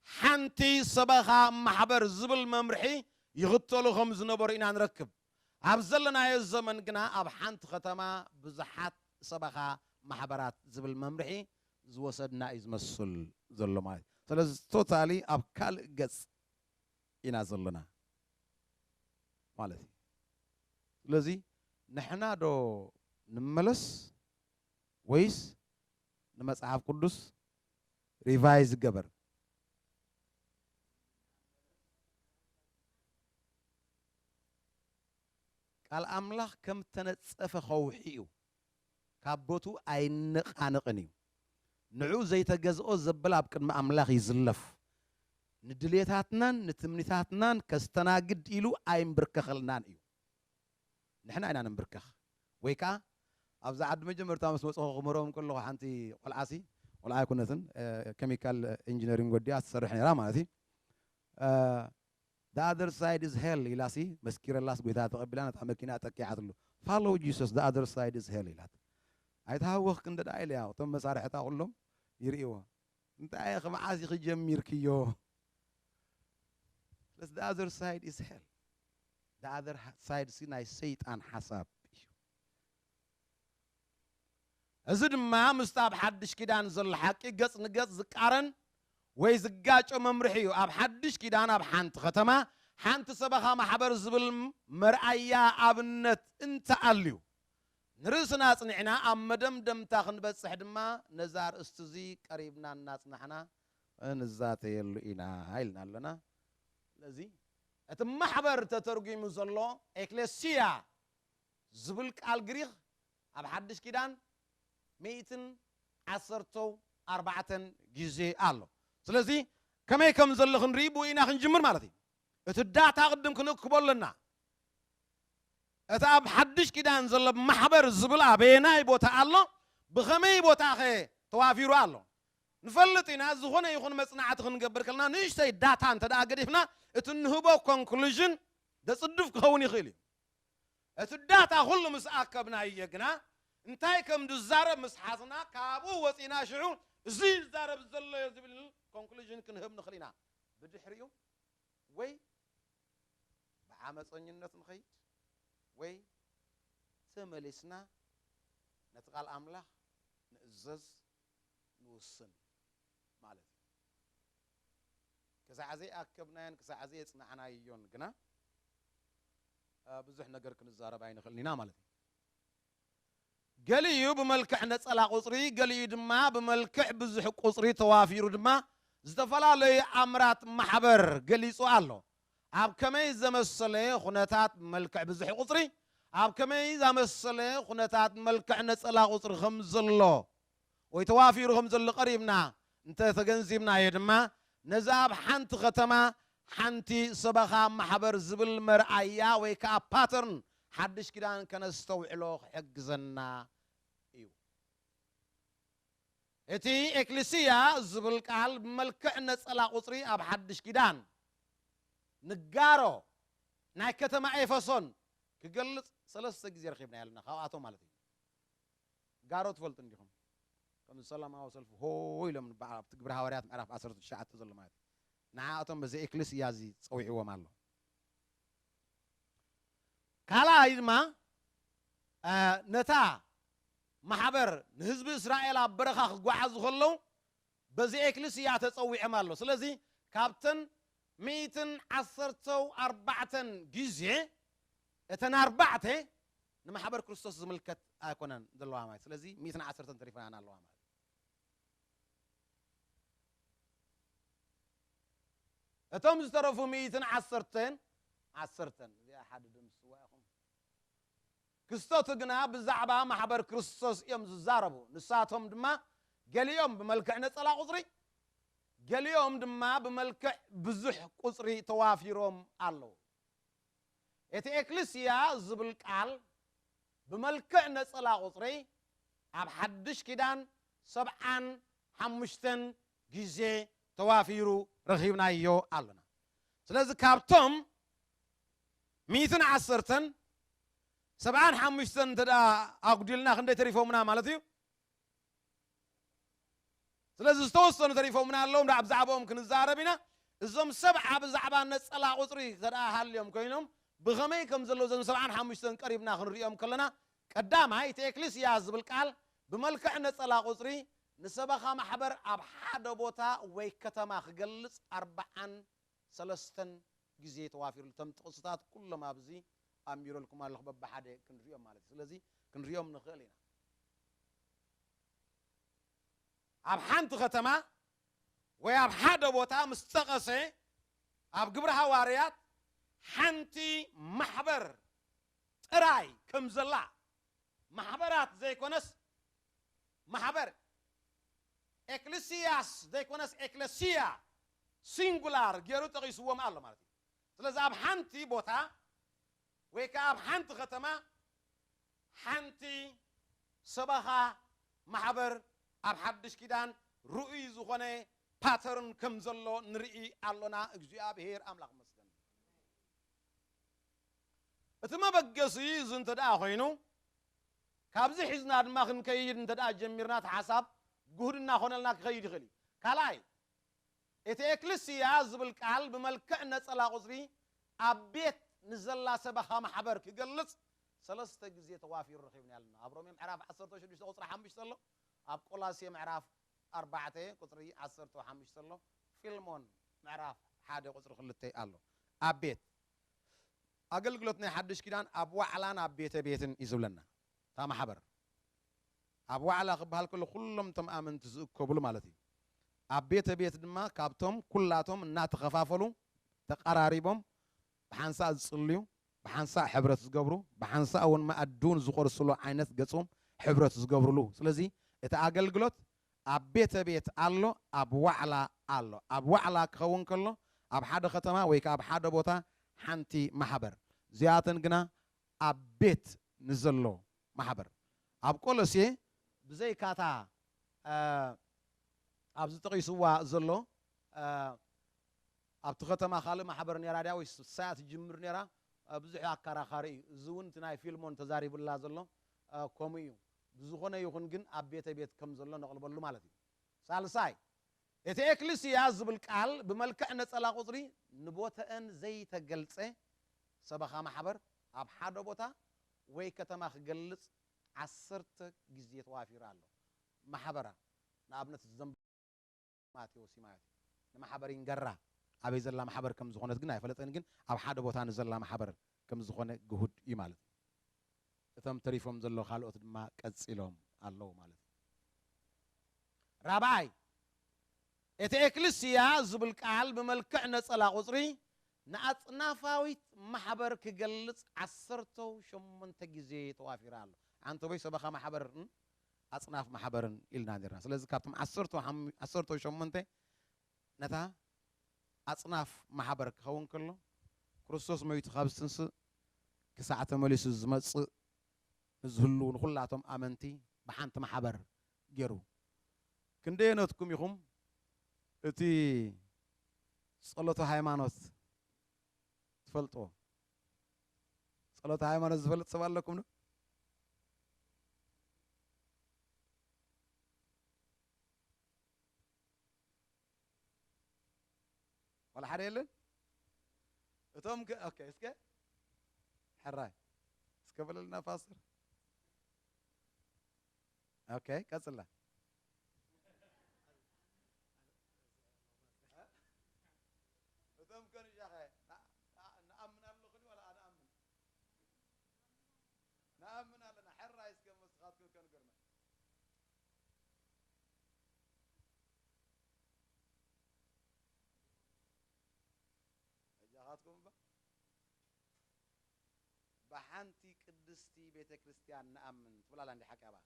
ሓንቲ ሰበኻ ማሕበር ዝብል መምርሒ ይኽተሉ ከም ዝነበሩ ኢና ንረክብ። ኣብ ዘለናዮ ዘመን ግና ኣብ ሓንቲ ኸተማ ብዙሓት ሰበኻ ማሕበራት ዝብል መምርሒ ዝወሰድና እዩ ዝመስል ዘሎ ማለት እዩ። ስለዚ ቶታሊ ኣብ ካልእ ገጽ ኢና ዘለና ማለት እዩ። ስለዚ ንሕና ዶ ንመለስ ወይስ ንመጽሓፍ ቅዱስ ሪቫይዝ ይገበር? ቃል ኣምላኽ ከም ተነጸፈ ከውሒ እዩ፣ ካብ ቦቱ ኣይነቓነቕን እዩ። ንዑ ዘይተገዝኦ ዘበለ ኣብ ቅድሚ ኣምላኽ ይዝለፍ። ንድሌታትናን ንትምኒታትናን ከስተናግድ ኢሉ ኣይምብርከኸልናን እዩ። ንሕና ኢና ንምብርከኽ። ወይ ከኣ ኣብዛ ዓዲ መጀመርታ ምስ መጽኹ ክምህሮም ከለኹ ሓንቲ ቆልዓሲ፣ ቆልዓ ኣይኮነትን፣ ኬሚካል ኢንጂነሪንግ ወዲኣ ትሰርሕ ነይራ ማለት እዩ። The other side is hell ኢላሲ መስኪረላስ ጎይታ ተቐቢላ ነታ መኪና ጠቂዓትሉ። Follow Jesus, the other side is hell ኢላት። ኣይተሃወኽክ እንደ ደኣ ኢለያ፣ እቶም መሳርሕታ ኩሎም ይርእይዎ። እንታይ ኢኺ መዓስ ኢኺ ጀሚርክዮ? ስለዚ the other side is hell. The other side ሲ ናይ ሰይጣን ሓሳብ እዩ። እዚ ድማ ምስቲ ኣብ ሓድሽ ኪዳን ዘሎ ሓቂ ገጽ ንገጽ ዝቃረን ወይ ዝጋጮ መምርሒ እዩ። ኣብ ሓድሽ ኪዳን ኣብ ሓንቲ ከተማ ሓንቲ ሰበኻ ማሕበር ዝብል መርኣያ ኣብነት እንተኣልዩ ንርእስና ኣጽኒዕና ኣብ መደምደምታ ክንበጽሕ ድማ ነዛ ኣርእስቲ እዚ ቀሪብና እናጽናሕና ንዛተየሉ ኢና ኢልና ኣለና። ስለዚ እቲ ማሕበር ተተርጒሙ ዘሎ ኤክሌሲያ ዝብል ቃል ግሪኽ ኣብ ሓድሽ ኪዳን ሚእትን ዓሰርተው ኣርባዕተን ግዜ ኣሎ። ስለዚ ከመይ ከም ዘሎ ክንርኢ ብኡ ኢና ክንጅምር ማለት እዩ። እቲ ዳታ ቅድም ክንእክቦ ኣለና። እቲ ኣብ ሓድሽ ኪዳን ዘሎ ማሕበር ዝብል ኣበየናይ ቦታ ኣሎ? ብኸመይ ቦታ ኸ ተዋፊሩ ኣሎ? ንፈልጥ ኢና። ዝኾነ ይኹን መጽናዕቲ ክንገብር ከለና ንእሽተይ ዳታ እንተ ደኣ ገዲፍና እቲ እንህቦ ኮንክሉዥን ዘጽድፍ ክኸውን ይኽእል እዩ። እቲ ዳታ ኩሉ ምስ ኣከብናዮ ግና እንታይ ከም ዝዛረብ ምስ ሓዝና ካብኡ ወጺና ሽዑ እዚ ይዛረብ ዘሎ እዩ ዝብል ኮንክሉዥን ክንህብ ንኽእል ኢና። ብድሕሪኡ ወይ ብዓመፀኝነት ንኸይድ ወይ ተመሊስና ነቲ ቃል ኣምላኽ ንእዘዝ ንውስን ማለት እዩ። ክሳዕ ዘይኣከብናዮን ክሳዕ ዘየጽናዕናዮን ግና ብዙሕ ነገር ክንዛረብ ኣይንኽእልን ኢና ማለት እዩ። ገሊኡ ብመልክዕ ነጸላ ቁጽሪ፣ ገሊኡ ድማ ብመልክዕ ብዙሕ ቁጽሪ ተዋፊሩ ድማ ዝተፈላለዩ ኣምራት ማሕበር ገሊጹ ኣሎ። ኣብ ከመይ ዘመሰለ ኩነታት ብመልክዕ ብዙሕ ቁጽሪ፣ ኣብ ከመይ ዘመሰለ ኩነታት ብመልክዕ ነጸላ ቁጽሪ ከም ዘሎ ወይ ተዋፊሩ ከም ዘሎ ቀሪብና እንተ ተገንዚብናዮ ድማ ነዚ ኣብ ሓንቲ ከተማ ሓንቲ ሰበኻ ማሕበር ዝብል መርኣያ ወይ ከኣ ፓተርን ሓድሽ ኪዳን ከነስተውዕሎ ክሕግዘና እዩ። እቲ ኤክሊስያ ዝብል ቃል ብመልክዕ ነጸላ ቁጽሪ ኣብ ሓድሽ ኪዳን ንጋሮ ናይ ከተማ ኤፌሶን ክገልጽ ሰለስተ ግዜ ረኺብና ኣለና። ካብኣቶም ማለት እዩ። ጋሮ ትፈልጡ እንዲኹም? ከም ሰላማዊ ሰልፊ ሆ ኢሎም ንበዓል ኣብቲ ግብረ ሃዋርያት ምዕራፍ ዓሰርተ ትሽዓተ ዘሎ ማለት እዩ። ንዓኣቶም በዚ ኤክሊስያ እዚ ጸዊዕዎም ኣሎ። ካልኣይ ድማ ነታ ማሕበር ንህዝቢ እስራኤል ኣብ በረኻ ክጓዓዙ ከለዉ በዚ ኤክሊስያ ተጸዊዖም ኣሎ። ስለዚ ካብተን ሚእትን ዓሰርተው ኣርባዕተን ግዜ እተን ኣርባዕተ ንማሕበር ክርስቶስ ዝምልከት ኣይኮነን ዘለዋ ማለት። ስለዚ ሚእትን ዓሰርተን ተሪፈናን ኣለዋ ማለት። እቶም ዝተረፉ ሚእትን ዓሰርተን፣ ዓሰርተን፣ እዚኣ ሓደ ደምስዋ ኢኹም። ክስተቱ ግና ብዛዕባ ማሕበር ክርስቶስ እዮም ዝዛረቡ። ንሳቶም ድማ ገሊኦም ብመልክዕ ነጸላ ቁጽሪ፣ ገሊኦም ድማ ብመልክዕ ብዙሕ ቁጽሪ ተዋፊሮም ኣለዉ። እቲ ኤክሊስያ ዝብል ቃል ብመልክዕ ነጸላ ቁጽሪ ኣብ ሓድሽ ኪዳን ሰብዓን ሓሙሽተን ግዜ ተዋፊሩ ረኺብናዮ ኣለና። ስለዚ ካብቶም ሚእትን ዓሰርተን ሰብዓን ሓሙሽተን እንተ ደኣ ኣጉዲልና ክንደይ ተሪፎምና ማለት እዩ? ስለዚ ዝተወሰኑ ተሪፎምና ኣለዉ፣ እንዳ ብዛዕባኦም ክንዛረብ ኢና። እዞም ሰብዓ ብዛዕባ ነጸላ ቁጽሪ እንተ ደኣ ሃልዮም ኮይኖም ብኸመይ ከም ዘለዉ እዞም ሰብዓን ሓሙሽተን ቀሪብና ክንሪኦም ከለና ቀዳማይ እቲ ኤክሊስያ ዝብል ቃል ብመልክዕ ነጸላ ቁጽሪ ንሰበኻ ማሕበር ኣብ ሓደ ቦታ ወይ ከተማ ክገልጽ ኣርብዓን ሰለስተን ግዜ ተዋፊሩሉ። እቶም ጥቕስታት ኩሎም ኣብዚ ኣንቢረልኩም ኣለኹ በብሓደ ክንሪኦም ማለት እዩ። ስለዚ ክንሪኦም ንኽእል ኢና። ኣብ ሓንቲ ከተማ ወይ ኣብ ሓደ ቦታ ምስ ጠቐሰ ኣብ ግብሪ ሃዋርያት ሓንቲ ማሕበር ጥራይ ከም ዘላ ማሕበራት ዘይኮነስ ማሕበር ኤክሊስያስ ዘይኮነስ ኤክለሲያ ሲንጉላር ገይሩ ጠቒስዎም ኣሎ ማለት እዩ። ስለዚ ኣብ ሓንቲ ቦታ ወይ ከዓ ኣብ ሓንቲ ከተማ ሓንቲ ሰበኻ ማሕበር ኣብ ሓድሽ ኪዳን ርኡይ ዝኾነ ፓተርን ከም ዘሎ ንርኢ ኣሎና። እግዚኣብሔር ኣምላኽ ይመስገን። እቲ መበገሲ እዚ እንተ ደኣ ኮይኑ፣ ካብዚ ሒዝና ድማ ክንከይድ እንተ ደኣ ጀሚርና፣ እቲ ሓሳብ ግሁድ እናኾነልና ክኸይድ ይኽእል እዩ። ካልኣይ፣ እቲ ኤክልስያ ዝብል ቃል ብመልክዕ ነጸላ ቁጽሪ ኣብ ቤት ንዘላ ሰበኻ ማሕበር ክገልጽ ሰለስተ ግዜ ተዋፊሩ ረኺብና ኣለና። ኣብ ሮሜ ምዕራፍ ዓሰርተ ሽዱሽተ ቁጽሪ ሓሙሽተ ኣሎ፣ ኣብ ቆላሴ ምዕራፍ ኣርባዕተ ቁጽሪ ዓሰርተ ሓሙሽተ ኣሎ፣ ፊልሞን ምዕራፍ ሓደ ቁጽሪ ክልተ ኣሎ። ኣብ ቤት ኣገልግሎት ናይ ሓድሽ ኪዳን ኣብ ዋዕላን ኣብ ቤተ ቤትን እዩ ዝብለና። እታ ማሕበር ኣብ ዋዕላ ክበሃል ከሎ ኩሎም እቶም ኣመንቲ ዝእከብሉ ማለት እዩ። ኣብ ቤተ ቤት ድማ ካብቶም ኩላቶም እናተኸፋፈሉ ተቐራሪቦም ብሓንሳእ ዝጽልዩ፣ ብሓንሳእ ሕብረት ዝገብሩ፣ ብሓንሳእ እውን መኣዲ እውን ዝቆርስሉ ዓይነት ገጾም ሕብረት ዝገብሩሉ። ስለዚ እቲ ኣገልግሎት ኣብ ቤተ ቤት ኣሎ፣ ኣብ ዋዕላ ኣሎ። ኣብ ዋዕላ ክኸውን ከሎ ኣብ ሓደ ከተማ ወይ ከኣ ኣብ ሓደ ቦታ ሓንቲ ማሕበር፣ እዚኣተን ግና ኣብ ቤት ንዘሎ ማሕበር። ኣብ ቆሎሴ ብዘይካታ፣ እ፣ ኣብዚ ጠቒስዋ ዘሎ፣ እ፣ ኣብቲ ከተማ ካልእ ማሕበር ነይራ ድያ ወይስ ንሳ እያ ትጅምር ነይራ? እ፣ ብዙሕ ኣከራኻሪ እዩ። እዚ እውን እቲ ናይ ፊልሞን ተዛሪቡላ ዘሎ፣ እ፣ ከምኡ እዩ። ብዝኾነ ይኹን ግን ኣብ ቤተ ቤት ከም ዘሎ ነቕልበሉ ማለት እዩ። ሳልሳይ፣ እቲ ኤክልስያ ዝብል ቃል ብመልክዕ ነጸላ ቁጽሪ ንቦተአን ዘይተገልጸ ሰበኻ ማሕበር ኣብ ሓደ ቦታ ወይ ከተማ ክገልጽ ዓሰርተ ግዜ ተዋፊሩ ኣሎ። ማሕበራ፣ ንኣብነት ዘም-፣ ማቴዎስ እዩ ማለት እዩ። ንማሕበር ይንገራ፣ ኣበይ ዘላ ማሕበር ከም ዝኾነት ግን ኣይፈለጠን፣ ግን ኣብ ሓደ ቦታ ንዘላ ማሕበር ከም ዝኾነ ግሁድ እዩ ማለት እዩ። እቶም ተሪፎም ዘለዉ ካልኦት ድማ ቀጺሎም ኣለዉ ማለት እዩ። ራብዓይ፣ እቲ ኤክልስያ ዝብል ቃል ብመልክዕ ነጸላ ቁጽሪ ንኣጽናፋዊት ማሕበር ክገልጽ ዓሰርተ ሸሞንተ ግዜ ተዋፊሩ ኣሎ። ኣንተቦይ ሰበኻ ማሕበርን ኣጽናፍ ማሕበርን ኢልና ነርና። ስለዚ ካብቶም ዓሰርተ ሓም-፣ ዓሰርተ ሸሞንተ ነታ ኣጽናፍ ማሕበር ክኸውን ከሎ፣ ክርስቶስ ሞይቱ ካብ ዝትንስእ ክሳዕ ተመሊሱ ዝመጽእ ንዝህሉ ንኹላቶም ኣመንቲ ብሓንቲ ማሕበር ገይሩ። ክንደየነትኩም ኢኹም እቲ ጸሎተ ሃይማኖት ትፈልጥዎ? ጸሎተ ሃይማኖት ዝፈልጥ ሰብ ኣለኩም ዶ? ዋላ ሓደ የለን? እቶም ከ-፣ ኦኬ፣ እስከ ሕራይ እስከ በለልና ፓስተር። ኦኬ፣ ቀጽላ። እቶም ከ ንሻኸ ና-፣ ና-፣ ንኣምን ኣለኹ ዋላ ኣነኣምን? ንኣምን ኣለና። ሕራይ እስከ መስኻትኩም ከንገርና። እጃኻትኩም እባ። ብሓንቲ ቅድስቲ ቤተ ክርስቲያን ንኣምን ትብል ኣላ እንዲ ሓቂ ኣባ?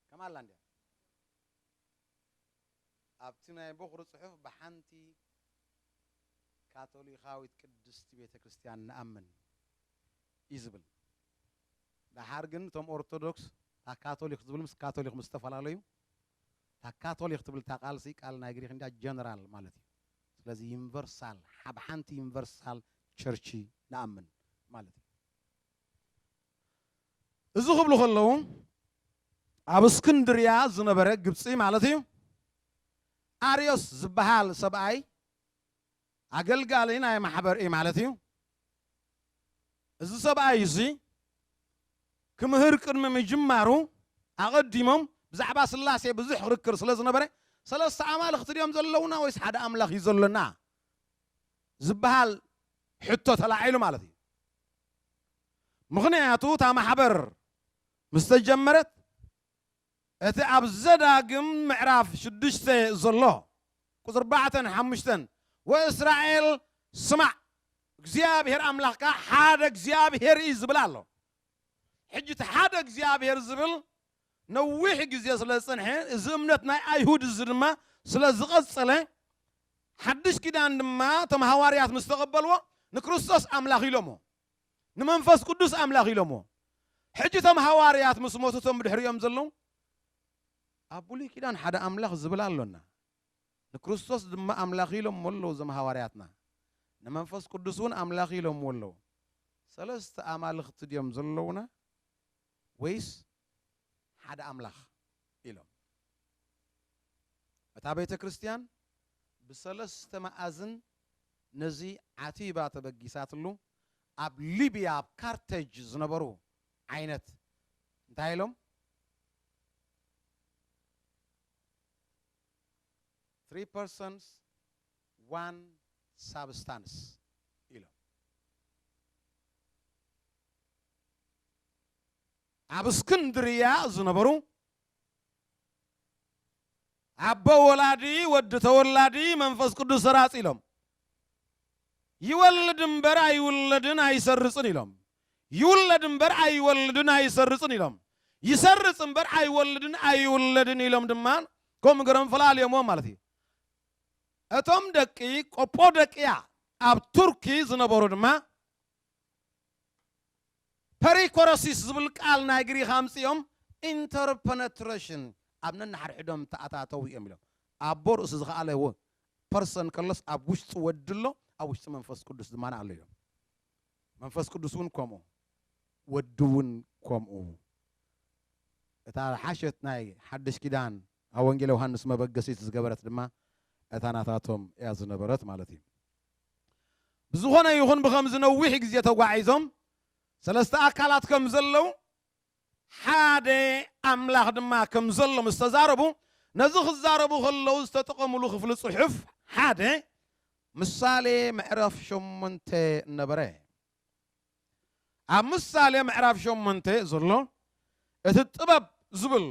ከም ኣላ እንድያ? ኣብቲ ናይ ቦኽሪ ጽሑፍ ብሓንቲ ካቶሊኻዊት ቅድስቲ ቤተ ክርስቲያን ንኣምን እዩ ዝብል። ደሓር ግን እቶም ኦርቶዶክስ እታ ካቶሊክ ዝብል ምስ ካቶሊክ ምስ ዝተፈላለዩ፣ እታ ካቶሊክ ትብል እታ ቃል ሲ ቃል ናይ ግሪክ እንዳ ጀነራል ማለት እዩ። ስለዚ ዩኒቨርሳል፣ ሓብ ሓንቲ ዩኒቨርሳል ቸርች ንኣምን ማለት እዩ። እዚ ክብሉ ከለዉ ኣብ እስክንድርያ ዝነበረ ግብፂ ማለት እዩ፣ ኣርዮስ ዝበሃል ሰብኣይ ኣገልጋሊ ናይ ማሕበር እዩ ማለት እዩ። እዚ ሰብኣይ እዚ ክምህር ቅድሚ ምጅማሩ ኣቐዲሞም ብዛዕባ ስላሴ ብዙሕ ክርክር ስለ ዝነበረ፣ ሰለስተ ኣማልኽቲ ድዮም ዘለውና ወይስ ሓደ ኣምላኽ እዩ ዘሎና ዝበሃል ሕቶ ተላዒሉ ማለት እዩ። ምኽንያቱ እታ ማሕበር ምስ ተጀመረት እቲ ኣብ ዘዳግም ምዕራፍ ሽዱሽተ ዘሎ ቁጽሪ ኣርባዕተን ሓሙሽተን፣ "ወእስራኤል ስማዕ፣ እግዚኣብሔር ኣምላኽካ ሓደ እግዚኣብሔር እዩ" ዝብል ኣሎ። ሕጂ እቲ ሓደ እግዚኣብሔር ዝብል ነዊሕ ግዜ ስለ ዝጸንሐ፣ እዚ እምነት ናይ ኣይሁድ እዚ ድማ ስለ ዝቐጸለ፣ ሓድሽ ኪዳን ድማ እቶም ሃዋርያት ምስ ተቐበልዎ ንክርስቶስ ኣምላኽ ኢሎምዎ፣ ንመንፈስ ቅዱስ ኣምላኽ ኢሎምዎ። ሕጂ እቶም ሃዋርያት ምስ ሞቱ እቶም ብድሕሪኦም ዘለዉ ኣብ ብሉይ ኪዳን ሓደ ኣምላኽ ዝብል ኣሎና። ንክርስቶስ ድማ ኣምላኽ ኢሎምዎ ኣለዉ እዞም ሃዋርያትና። ንመንፈስ ቅዱስ እውን ኣምላኽ ኢሎምዎ ኣለዉ። ሰለስተ ኣማልኽቲ ድዮም ዘለዉና ወይስ ሓደ ኣምላኽ ኢሎም? እታ ቤተ ክርስቲያን ብሰለስተ መኣዝን ነዚ ዓቲባ ተበጊሳትሉ። ኣብ ሊብያ ኣብ ካርተጅ ዝነበሩ ዓይነት እንታይ ኢሎም? Three persons, one substance ኢሎም። ኣብ እስክንድርያ ዝነበሩ ኣቦ ወላዲ፣ ወዲ ተወላዲ፣ መንፈስ ቅዱስ ሰራጺ ኢሎም። ይወልድ እምበር ኣይውለድን ኣይሰርጽን ኢሎም። ይውለድ እምበር ኣይወልድን ኣይሰርጽን ኢሎም። ይሰርጽ እምበር ኣይወልድን ኣይውለድን ኢሎም ድማ ከምኡ ገሮም ፈላልዮምዎ ማለት እዩ። እቶም ደቂ ቆጶዶቅያ ኣብ ቱርኪ ዝነበሩ ድማ ፐሪኮረሲስ ዝብል ቃል ናይ ግሪኽ ኣምጺኦም ኢንተርፐነትሬሽን ኣብ ነንሓድሕዶም ተኣታተው እዮም ኢሎም። ኣቦ ርእሲ ዝኸኣለ ፐርሰን ከሎስ ኣብ ውሽጢ ወዲ ኣሎ፣ ኣብ ውሽጢ መንፈስ ቅዱስ ድማ ኣሎ ኢሎም። መንፈስ ቅዱስ እውን ከምኡ፣ ወዲ እውን ከምኡ። እታ ሓሸት ናይ ሓድሽ ኪዳን ኣብ ወንጌል ዮሃንስ መበገሲት ዝገበረት ድማ እታ ናታቶም እያ ዝነበረት ማለት እዩ። ብዝኾነ ይኹን ብኸምዚ ነዊሕ ግዜ ተጓዒዞም ሰለስተ ኣካላት ከም ዘለዉ ሓደ ኣምላኽ ድማ ከም ዘሎ ምስ ተዛረቡ ነዚ ክዛረቡ ከለዉ ዝተጠቐምሉ ክፍሊ ጽሑፍ ሓደ ምሳሌ ምዕራፍ ሸሞንተ ነበረ። ኣብ ምሳሌ ምዕራፍ ሸሞንተ ዘሎ እቲ ጥበብ ዝብል